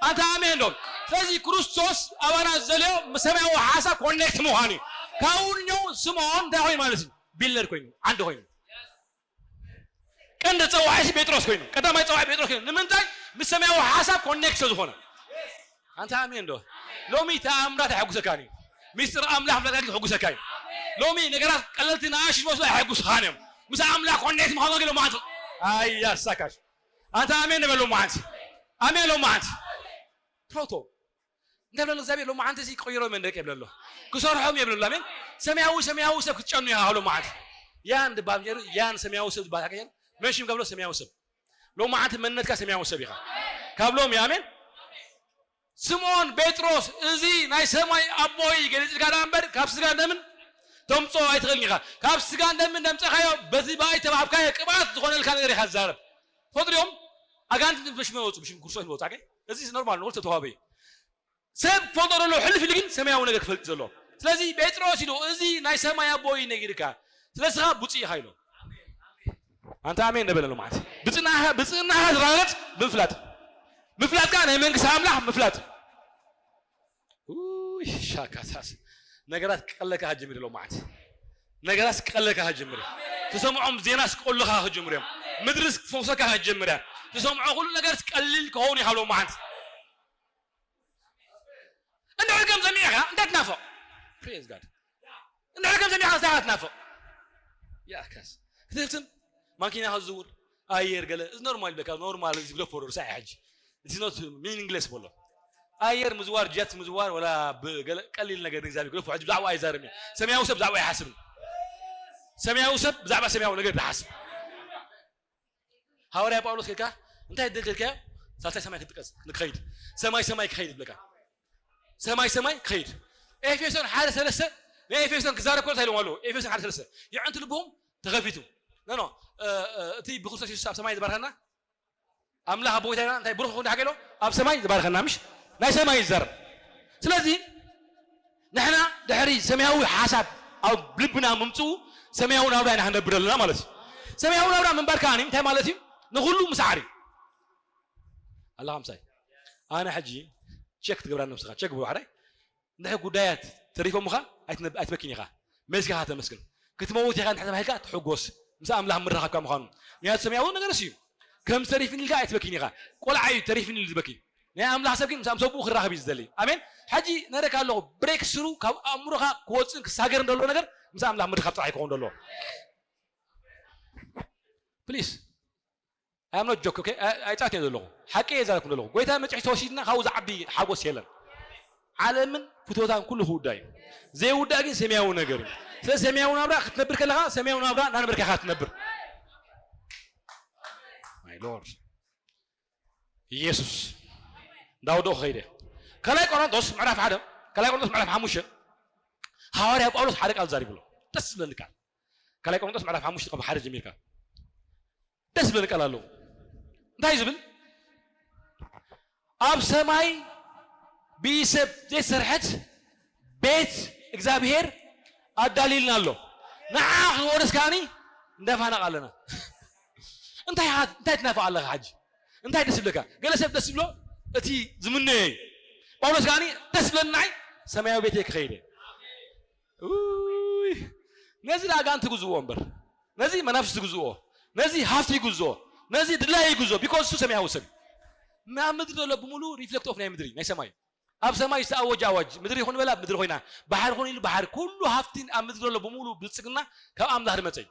ኣንታ ኣሜን ዶ ስለዚ ክርስቶስ ኣባና ዝደልዮ ምስ ሰማያዊ ሓሳብ ኮኔክት ምዃን እዩ ካብኡ ንኛው ስምዖን እንታይ ኮይኑ ማለት እዩ ቢልደር ኮይኑ ዓንዲ ኮይኑ ቀንዲ ፀዋዒ ጴጥሮስ ኮይኑ ቀዳማይ ፀዋዒ ጴጥሮስ ኮይኑ ንምንታይ ምስ ሰማያዊ ሓሳብ ኮኔክት ዝኾነ ኣንታ ኣሜን ዶ ሎሚ ተኣምራት ኣይሐጉሰካን እዩ ሚስጥር ኣምላኽ ፍለጣ ከሕጉሰካ እዩ ሎሚ ነገራት ቀለልቲ ንኣሽ ዝመስሉ ኣይሐጉስኻን እዮም ምስ ኣምላኽ ኮኔክት ምዃን ግን ሎማዓንቲ ኣያሳካሽ ኣንታ ኣሜን ንበል ሎማዓንቲ ኣሜን ሎማዓንቲ ፕሮቶ እንታይ ብለሎ እግዚኣብሔር ሎማዓንቲ እዚ ክቕይሮም እየ ደቂ የብለሎ ክሰርሖም የብለሎ ኣሜን ሰማያዊ ሰማያዊ ሰብ ክትጨኑ ኢኻ ሎማዓንቲ ያን ድባብ ጀሩ ያን ሰማያዊ ሰብ ድባል ሓቀ መሽም ከብሎ ሰማያዊ ሰብ ሎማዓንቲ መንነትካ ሰማያዊ ሰብ ኢኻ ካብ ሎሚ ኣሜን ስምዖን ጴጥሮስ እዚ ናይ ሰማይ ኣቦይ ገሊጽልካ ደኣ እምበር ካብ ስጋ ደምን ተምጾ ኣይትኽእልን ኢኻ ካብ ስጋ ደምን ደምጸኻዮ በዚ ብኣይ ተባህብካዮ ቅብኣት ዝኾነልካ ነገር ኢኻ ትዛረብ ፈጥሪኦም ኣጋንት ብሽመ ወፁ ብሽም ክርስቶስ መወፁ ኣገ እዚ ኖርማል ነው ተተዋበ ሰብ ፈጠረሉ ሕልፍ ኢሉ ግን ሰማያዊ ነገር ክፈልጥ ዘሎ ስለዚ ጴጥሮስ ኢሉ እዚ ናይ ሰማይ ኣቦይ ነጊርካ ስለስኻ ብፁዕ ኢኻ ኢሎ ኣንተ ኣሜን ነበለ ሎማዓት ብፅናኻ ብፅናኻ ዝረጋገፅ ብምፍላጥ ምፍላጥ ከዓ ናይ መንግስቲ ኣምላኽ ምፍላጥ ሻካሳስ ነገራት ክቀለካ ጀምር ሎማዓት ነገራት ክቀለካ ጀምር ትሰምዖም ዜና ስቀሉኻ ክጀምር እዮም ምድሪ ስክፈውሰካ ጀምር እያ ትሰምዖ ኩሉ ነገር ስቀልል ክኸውን ኢኻ ሎማዓት እንድሕር ከም ሰሚዕኻ እንታይ ትናፍቕ ፕሬዝ ጋድ እንድሕር ከም ሰሚዕኻ እንታይ ትናፍቕ ያካስ ክትህብትም ማኪና ከዝውር ኣየር ገለ እዚ ኖርማል ይብለካ ኖርማል እዚ ግደፎ ዶ ርሳዕ ሕጂ እቲ ኖት ሚኒንግለስ በሎ ኣየር ምዝዋር ጀት ምዝዋር ወላ ቀሊል ነገር ንእግዚኣብሔር ግደፎ ሕጂ ብዛዕባ ኣይዛረብ እየ ሰማያዊ ሰብ ብዛዕባ ኣይሓስብን ሰማያዊ ሰብ ብዛዕባ ሰማያዊ ነገር ዝሓስብ ሃዋርያ ጳውሎስ ከካ እንታይ ድል ተልካዮ ሳልሳይ ሰማይ ክትቀጽ ንክኸይድ ሰማይ ሰማይ ክኸይድ ይብለካ ሰማይ ሰማይ ክኸይድ ኤፌሶን ሓደ ሰለስተ ናይ ኤፌሶን ክዛረብ ከሎ ኢሎም ኣለዎ ኤፌሶን ሓደ ሰለስተ የዕንቲ ልብኹም ተኸፊቱ ኖ እቲ ብክርስቶስ የሱስ ኣብ ሰማይ ዝባርኸና ኣምላኽ ኣቦ ጎይታና እንታይ ብሩኽ ዳሓገሎ ኣብ ሰማይ ዝባርኸና ምሽ ናይ ሰማይ ይዛረብ ስለዚ ንሕና ድሕሪ ሰማያዊ ሓሳብ ኣብ ልብና ምምፅኡ ሰማያዊ ናብራ ኢና ክንነብር ኣለና ማለት እዩ ሰማያዊ ናብራ ምንባር ከዓኒ እንታይ ማለት እዩ ንኩሉ ምስዓር እዩ ኣላ ምሳይ ኣነ ሕጂ ቸክ ትገብራ ነብስኻ ቸክ ብሎ ሓዳይ እንድሕር ጉዳያት ተሪፎምኻ ኣይትበኪን ኢኻ መዝካ ተመስግን ክትመውት ኢኻ እንድሕር ተባሂልካ ትሕጎስ ምስ ኣምላኽ ምረኻብካ ምዃኑ ምክንያቱ ሰማያዊ ነገር እዩ ከም ተሪፍኒ ኢልካ ኣይትበኪን ኢኻ ቆልዓ እዩ ተሪፍኒ ኢሉ ዝበኪ ናይ ኣምላኽ ሰብ ግን ምስ ኣምሰብኡ ክራኸብ እዩ ዝደሊ ኣሜን ሕጂ ነረካ ኣለኹ ብሬክ ስሩ ካብ ኣእምሮኻ ክወፅን ክሳገርን ዘሎ ነገር ምስ ኣምላኽ ምርኻብ ጥራሕ ይከውን ዘሎ ፕሊስ I'm not joke okay ኣይጻት እየ ዘለኹ ሓቂ እየ ዘረኩም ዘለኹ ጎይታ መፅሒ ተወሲድና ካብኡ ዝዓቢ ሓጎስ የለን ዓለምን ፍትወታን ኩሉ ክውዳእ እዩ። ዘይውዳእ ግን ሰማያዊ ነገር እዩ። ስለ ሰማያዊ ናብራ ክትነብር ከለኻ ሰማያዊ ናብራ እናነበርካ ኢኻ ትነብር። My Lord ኢየሱስ። እንዳወደቑ ከይደ ካልኣይ ቆሮንቶስ ምዕራፍ ሓደ ካልኣይ ቆሮንቶስ ምዕራፍ ሓሙሽተ ሃዋርያ ጳውሎስ ሓደ ቃል ዛሪቡ ኣሎ። ደስ ዝብለኒ ቃል ካልኣይ ቆሮንቶስ ምዕራፍ ሓሙሽተ ካብ ሓደ ጀሚርካ ደስ ዝብለኒ ቃል ኣለዎ። እንታይ ዝብል ኣብ ሰማይ ብኢሰብ ዘይሰርሐት ቤት እግዚኣብሔር ኣዳልዩልና ኣሎ። ንዓ ክንወርስ ከዓኒ እንዳፋናቕ ኣለና። እንታይ ኢኻ እንታይ ትናፍቕ ኣለኻ ሓጂ? እንታይ ደስ ይብለካ? ገለ ሰብ ደስ ይብሎ እቲ ዝምነዮ እዩ። ጳውሎስ ከዓኒ ደስ ዝብለኒ ንዓይ ሰማያዊ ቤተይ ክኸይድ እየ። ውይ ነዚ ንኣጋንንቲ ይግዝእዎ እምበር ነዚ መናፍስቲ ይግዝእዎ ነዚ ሃፍቲ ይግዝኦ ነዚ ድላይ ይግዝኦ because እሱ ሰማያዊ ሰብ እዩ። ኣብ ምድሪ ዘሎ ብምሉ reflect of ናይ ምድሪ ናይ ሰማይ ኣብ ሰማይ ዝተኣወጀ ኣዋጅ ምድሪ ይኹን በላ ምድሪ ኮይና ባሕሪ ይኹን ኢሉ ባሕሪ ኩሉ ሃፍቲ ኣብ ምድሪ ዘሎ ብምሉ ብልጽግና ካብ ኣምላኽ ዝመጸ እዩ።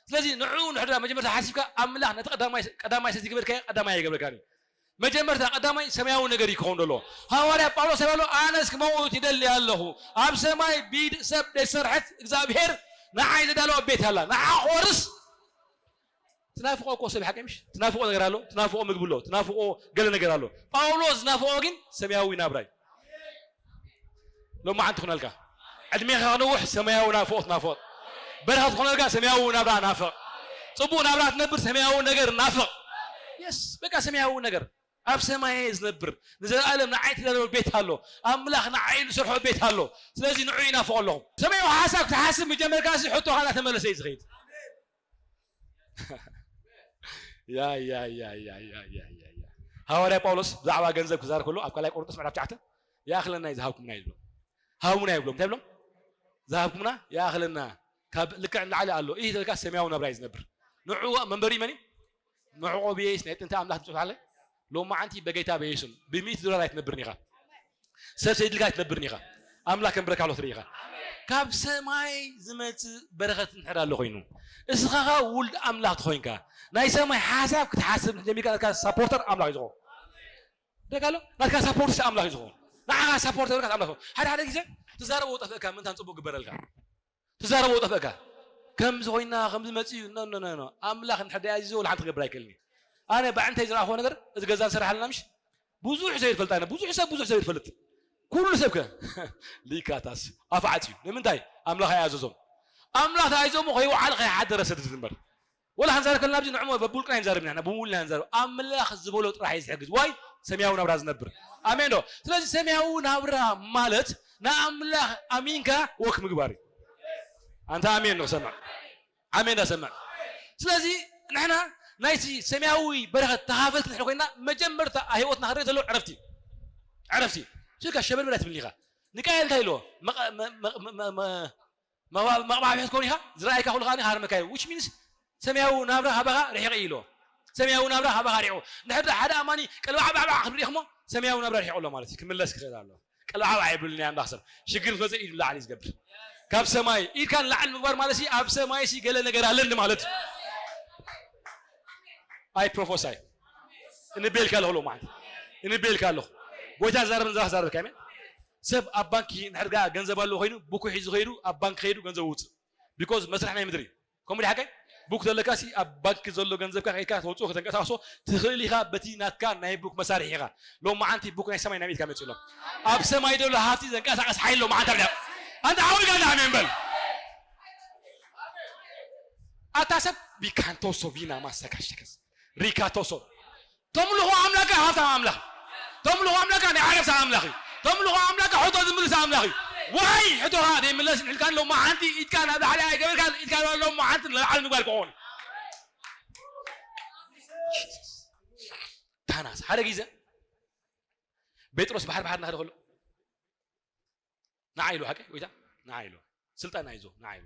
ስለዚ ንዕኡ ንሕድራ መጀመርታ ሓሲብካ ኣምላኽ ነቲ ቀዳማይ ቀዳማይ ሰቲ ግበርካዮ ቀዳማይ ኣይገብረካን እዩ። መጀመርታ ቀዳማይ ሰማያዊ ነገር እዩ ክኸውን ዘለዎ። ሃዋርያ ጳውሎስ ይብሎ ኣነስ ክመውት ይደሊ ኣለኹ ኣብ ሰማይ ብኢድ ሰብ ዘይሰርሐት እግዚኣብሔር ንዓይ ዘዳለወ ቤት ኣላ ንዓ ክወርስ ትናፍቆ እኮ ሰብ ሓቂ ምሽ ትናፍቆ ነገር ኣሎ ትናፍቆ ምግቢ ኣሎ ትናፍቆ ገለ ነገር ኣሎ። ጳውሎስ ዝናፍቆ ግን ሰማያዊ ናብራ እዩ። ሎማዓንቲ ክኾነልካ ዕድሜኻ ክንውሕ ሰማያዊ ናፍቆት ናፍቕ። በረኸት ክኾነልካ ሰማያዊ ናብራ ናፍቕ። ጽቡቕ ናብራ ትነብር ሰማያዊ ነገር ናፍቕ። የስ በቃ ሰማያዊ ነገር ኣብ ሰማየ ዝነብር ንዘለኣለም ንዓይ ትዳለወ ቤት ኣሎ። ኣምላኽ ንዓይ ዝሰርሖ ቤት ኣሎ። ስለዚ ንዑ ይናፍቆ ኣለኹ። ሰማያዊ ሓሳብ ክትሓስብ ምጀመርካ ሲ ሕቶኻ እናተመለሰ እዩ ዝኸይድ። ያ ያ ያ ያ ያ ያ ያ ያ ሃዋርያ ጳውሎስ ብዛዕባ ገንዘብ ክዛረብ ከሎ ኣብ ካልኣይ ቆሮንቶስ ምዕራፍ ትሽዓተ ይኣኽለና እዩ ዝሃብኩምና እዩ ዝብሎ። ሃቡና ይብሎም እንታይ ብሎም ዝሃብኩምና ይኣኽለና ካብ ልክዕ ንላዕሊ ኣሎ ይህ ተልካ ሰማያዊ ናብራ እዩ ዝነብር። ንዑ መንበሪ መን እዩ መዕቆብየይስ ናይ ጥንቲ ኣምላኽ ትፅሑፍ ኣለይ ሎማዓንቲ በጌታ በየሱም ብሚእቲ ዶላር ኣይትነብርን ኢኻ። ሰብ ሰይድልካ ኣይትነብርን ኢኻ። ኣምላኽ ከም ብረካ ኣሎ ትርኢ ኢኻ። ካብ ሰማይ ዝመጽእ በረኸት እንድሕር ኣሎ ኮይኑ እስኻ ኸኣ ውልድ ኣምላኽ ተኾይንካ ናይ ሰማይ ሓሳብ ክትሓስብ ጀሚርካ ናትካ ሳፖርተር ኣምላኽ እዩ ዝኾን። ደጋሎ ናትካ ሳፖርት ኣምላኽ እዩ ዝኾን። ንዓኻ ሳፖርት በርካ ኣምላኽ ሓደ ሓደ ግዜ ትዛረቦ ጠፍእካ ምንታን ጽቡቅ ግበረልካ ትዛረቦ ጠፍእካ ከምዚ ኮይና ከምዚ መጽዩ ኖ ኖ ኖ ኣምላኽ እንድሕር ደኣ ኣዚዞ ወላ ሓንቲ ክገብር ኣይክእልን እዩ። ኣነ ብዓይንተይ ዝረኣኽዎ ነገር እቲ ገዛ ንሰርሕ ኣለና ምሽ ብዙሕ ሰብ ይፈልጥ ኣነ ብዙሕ ሰብ ብዙሕ ሰብ ይፈልጥ ኩሉ ሰብ ከ ሊካታስ ኣፍ ዓጽዩ ንምንታይ ኣምላኽ ኣይኣዘዞም ኣምላኽ ተኣዚዞሞ ከይወዓለ ከይሓደረ ሰድድ እምበር ወላ ክንዛረብ ከለና ኣብዚ ንዕሞ በብውልቅና ይንዛረብ ኢና ብውልና ንዛረብ ኣምላኽ ዝበሎ ጥራሕ እዩ ዝሕግዝ ዋይ ሰማያዊ ናብራ ዝነብር ኣሜን ዶ ስለዚ ሰማያዊ ናብራ ማለት ንኣምላኽ ኣሚንካ ወክ ምግባር እዩ ኣንታ ኣሜን ንኽሰምዕ ኣሜን ዳሰምዕ ስለዚ ንሕና ናይቲ ሰማያዊ በረኸት ተኻፈልቲ ንሕና ኮይና መጀመርታ ህይወትና ክርኢ ዘሎ ዕረፍቲ ዕረፍቲ ስልካ ሸበልበል ኣይትብልኒ ኢኻ ንቃየል እንታይ ኢልዎ መቐባብሒ ትከውን ኢኻ ዝረኣይካ ኩሉ ከኣ ሃርመካዮ which means ሰማያዊ ናብራ ሃባኻ ርሒቕ ኢልዎ ሰማያዊ ናብራ ሃባኻ ርሒቑ ንድሕር ሓደ ኣማኒ ቀልባዕባዕባዕ ክብል ኢኹሞ ሰማያዊ ናብራ ርሒቑ ኣሎ ማለት እዩ ክምለስ ክኽእል ኣሎ ቀልባዕባዕ የብሉን ናይ ኣምላኽ ሰብ ሽግር ዝመፀ ኢዱ ላዕሊ ዝገብር ካብ ሰማይ ኢድካ ንላዕሊ ምግባር ማለት ኣብ ሰማይ ሲ ገለ ነገር ኣለኒ ማለት እዩ ኣይ ፕሮፎሳይ እንቤልካ ኣለኹ ሎማዓንቲ እንቤልካ ኣለኹ ጎይታ ዛረብ ንዛ ክዛረብካ ሜን ሰብ ኣብ ባንኪ ንሕድጋ ገንዘብ ኣለዎ ኮይኑ ብኩ ሒዙ ከይዱ ኣብ ባንክ ከይዱ ገንዘብ ውፅእ ቢኮዝ መስርሕ ናይ ምድሪ ከምኡ ሓቀይ ቡክ ዘለካ ሲ ኣብ ባንክ ዘሎ ገንዘብካ ከይካ ተውፅኦ ከተንቀሳቅሶ ትኽእል ኢኻ በቲ ናትካ ናይ ቡክ መሳርሒ ኢኻ ሎማዓንቲ ቡክ ናይ ሰማይ ናብ ኢድካ መፅእ ኣሎ ኣብ ሰማይ ዘሎ ሃፍቲ ዘንቀሳቀስ ሓይል ሎማዓንቲ ኣብ ኣንተ ዓዊጋ ዳ ኣሜን በል ኣታ ሰብ ቢካንቶሶ ቪና ማሰካሸከስ ሪካቶሶ ተምልኾ ኣምላካ ሃብታም ኣምላኽ ተምልኾ ኣምላካ ናይ ዓረብታ ኣምላኽ እዩ ተምልኾ ኣምላካ ሕቶ ዝምልስ ኣምላኽ እዩ ዋይ ሕቶኻ ዘይምለስ ንሕልካ ኣሎ ማዓንቲ ኢድካ ናብ ላዕሊ ኣይገበርካ ኢድካ ኣሎ ማዓንቲ ንላዕሊ ምግባር ክኾን ታናስ ሓደ ግዜ ጴጥሮስ ባሕር ባሕር ናኸደ ከሎ ንዓ ኢሉ ሓቂ ጎይታ ንዓ ኢሉ ስልጣን ኣይዞ ንዓ ኢሉ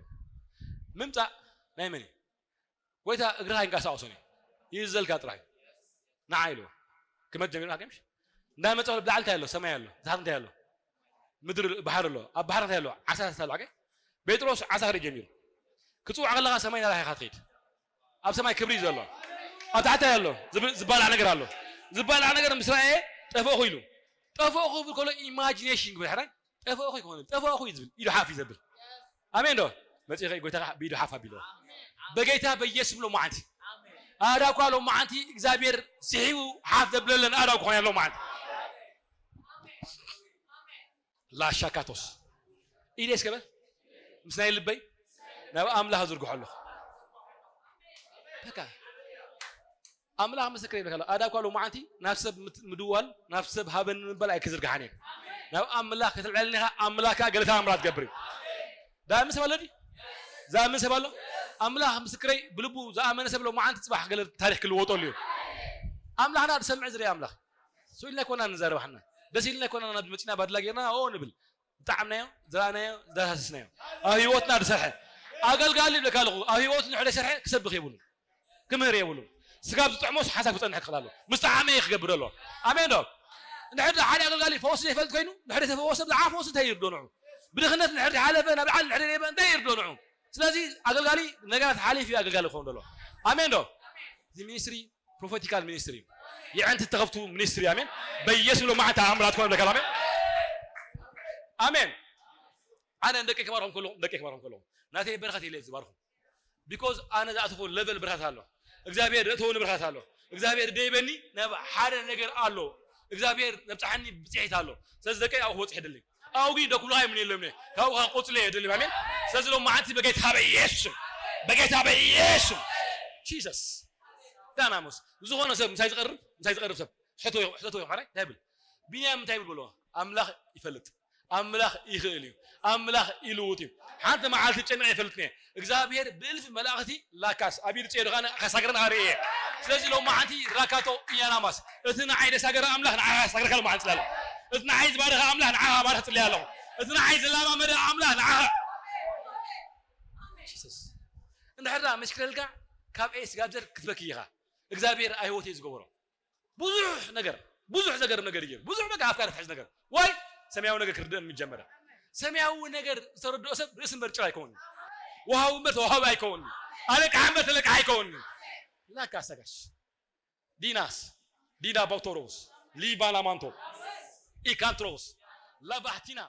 ምምፃእ ናይ መን እዩ ጎይታ እግርኻ ይንቀሳቀሶን እዩ ይእዘልካ ጥራሕ እዩ ንዓ ኢሉ ክመት ጀሚሩ ሓቂ ምሽ እንዳመፀ ብላዕሊ እንታይ ኣሎ ሰማይ ኣሎ ታሕቲ እንታይ ኣሎ ምድሪ ባሕር ኣሎ ኣብ ባሕር እንታይ ኣሎ ዓሳታት ኣሎ ሓቂ ጴጥሮስ ዓሳ ክርኢ ጀሚሩ ክፅውዕ ከለካ ሰማይ ናባኻ ኢኻ ትኸይድ ኣብ ሰማይ ክብሪ እዩ ዘሎ ኣብ ታሕቲ እንታይ ኣሎ ዝብ- ዝባላዕ ነገር ኣሎ ዝባላዕ ነገር ምስ ረኣየ ጠፍእኹ ኢሉ ጠፈእኹ ክብል ከሎ ኢማጂኔሽን ግበር። ሕራይ ጠፈእኹ ይኮነ ጠፈእኹ እዩ ዝብል፣ ኢዱ ሓፍ እዩ ዘብል። ኣሜን ዶ? መጽሔ ኸይ ጎይታ ብኢዱ ሓፍ ኣቢሎ። በጌታ በኢየሱስ ብሎ መዓንቲ ኣዳ እኳ ሎ መዓንቲ እግዚኣብሔር ስሒቡ ሓፍ ዘብለለን ኣዳ እኳ ያለው መዓንቲ። ላሻካቶስ ኢደይ እስከ በል ምስ ናይ ልበይ ናብ ኣምላኽ ዝርግሖ ኣለኹ። በቃ ኣምላኽ ምስክር ይብለካ ኣሎ። ኣዳ እኳ ሎማዓንቲ ናብ ሰብ ምት- ምድዋል ናብ ሰብ ሃበኒ ምባል ኣይክዝርግሓን እየ። ናብ ኣምላኽ ከተልዕለኒ ኢኻ። ኣምላኽ ከኣ ገለታ ኣምራት ትገብር እዩ። ዛምን ሰብ ኣሎ ድዩ? ዛምን ሰብ ኣሎ? ኣምላኽ ምስክረይ ብልቡ ዝኣመነ ሰብ ሎማዓንቲ ጽባሕ ገለ ታሪኽ ክልወጠሉ እዩ። ኣምላኽና ዝሰምዕ ዝርኢ ኣምላኽ። ስው ኢልና ኣይኮና ንዛረብ ሓና። ደስ ኢልና ኣይኮና ናብ መጺና ባድላ ጌርና ኦ ንብል። ዝጠዓምናዮ፣ ዝረኣናዮ፣ ዝዳሳሰስናዮ። ኣብ ህይወትና ዝሰርሐ ኣገልጋሊ ይብለካ ኣለኹ። ኣብ ህይወቱ ንሕደ ሰርሐ ክሰብኽ የብሉን። ክምህር የብሉን። ስጋብ ዝጥዕሞስ ሓንሳብ ክጸንሕ ክኽእል ኣለዎ። ምስ ጠዓመ እዩ ክገብር ኣለዎ። ኣሜን ዶ? እንድሕር ሓደ ኣገልጋሊ ፈወስ ዘይፈልጥ ኮይኑ፣ እንድሕር ዘይተፈወሰ ብዛዕባ ፈወስ እንታይ ይርዶ ንዑ? ብድኽነት እንድሕር ዝሓለፈ ናብ ላዕሊ እንድሕር ዘይበ እንታይ ይርዶ ንዑ? ስለዚ ኣገልጋሊ ነገራት ሓሊፉ እዩ ኣገልጋሊ ክኸውን ዘለዎ። ኣሜን ዶ? እዚ ሚኒስትሪ ፕሮፌቲካል ሚኒስትሪ እዩ። የዕንቲ ተኸፍቱ ሚኒስትሪ ኣሜን። በኢየሱስ ሎ መዓንታ ኣምራት ኮነ ብለካ ኣሜን። ኣሜን። ኣነ ንደቀይ ክባርኾም ከለኹ ንደቀይ ክባርኾም ከለኹ ናተይ በረኸት ኢለ ዝባርኹ። ቢኮዝ ኣነ ዝኣተኹ ለቨል በረኸት ኣሎ። እግዚኣብሔር ዘእተወኒ በረኸት ኣሎ። እግዚኣብሔር ደይበኒ ናብ ሓደ ነገር ኣሎ። እግዚኣብሔር ዘብጽሓኒ ብጽሒት ኣሎ። ስለዚ ደቀይ ኣብኡ ክበጽሕ ይደሊ። ኣብኡ ግን ደኩላሃይ ምን የሎም ካብኡ ከዓ ቆጽለ የደሊ ኣሜን። ስለዚ ሎ መዓንቲ በጌታ በኢየሱስ በጌታ በኢየሱስ ጂሰስ ዳናሞስ ዝኾነ ሰብ ምሳይ ዝቐርብ ምሳይ ዝቐርብ ሰብ ሕቶ ሕቶ ይኾነ እንታይ ብል ቢንያም እንታይ ብል በሎ ኣምላኽ ይፈልጥ ኣምላኽ ይኽእል እዩ ኣምላኽ ይልውጥ እዩ ሓንቲ መዓልቲ ጨንቀ ይፈልጥ እየ እግዚኣብሔር ብእልፍ መላእኽቲ ላካስ ኣብ ኢድ ጽዮ ድኻነ ከሳግረን ኣርእየ ስለዚ ሎማዓንቲ ራካቶ ኢያናማስ እቲ ንዓይ ደሳገረ ኣምላኽ ንዓኻ ከሳግረካ ሎማዓንቲ ስላለ እቲ ንዓይ ዝባረኸ ኣምላኽ ንዓኻ ባርኽ ጽልያ ኣለኹ እቲ ንዓይ ዝላማመደ ኣምላኽ ንዓኻ ጂሰስ እንድሕር ደኣ መሽክረልካ ካብ ኤስ ጋብዘር ክትበኪ ኢኻ እግዚኣብሔር ኣይወት እዩ ዝገበሮ ብዙሕ ነገር ብዙሕ ዘገርም ነገር እዩ ብዙሕ በቃ ኣፍካ ትሕዝ ነገር ዋይ ሰማያዊ ነገር ክርድእን ምጀመረ ሰማያዊ ነገር ዝተረድኦ ሰብ ርእሲ እምበር ጭራ ኣይከውን ወሃዊ እምበር ተዋሃቢ ኣይከውን ኣለቃሕ እምበር ተለቃሕ ኣይከውን ላካ ኣሰጋሽ ዲናስ ዲዳ ባውቶሮስ ሊባና ማንቶ ኢካንትሮስ ላባህቲና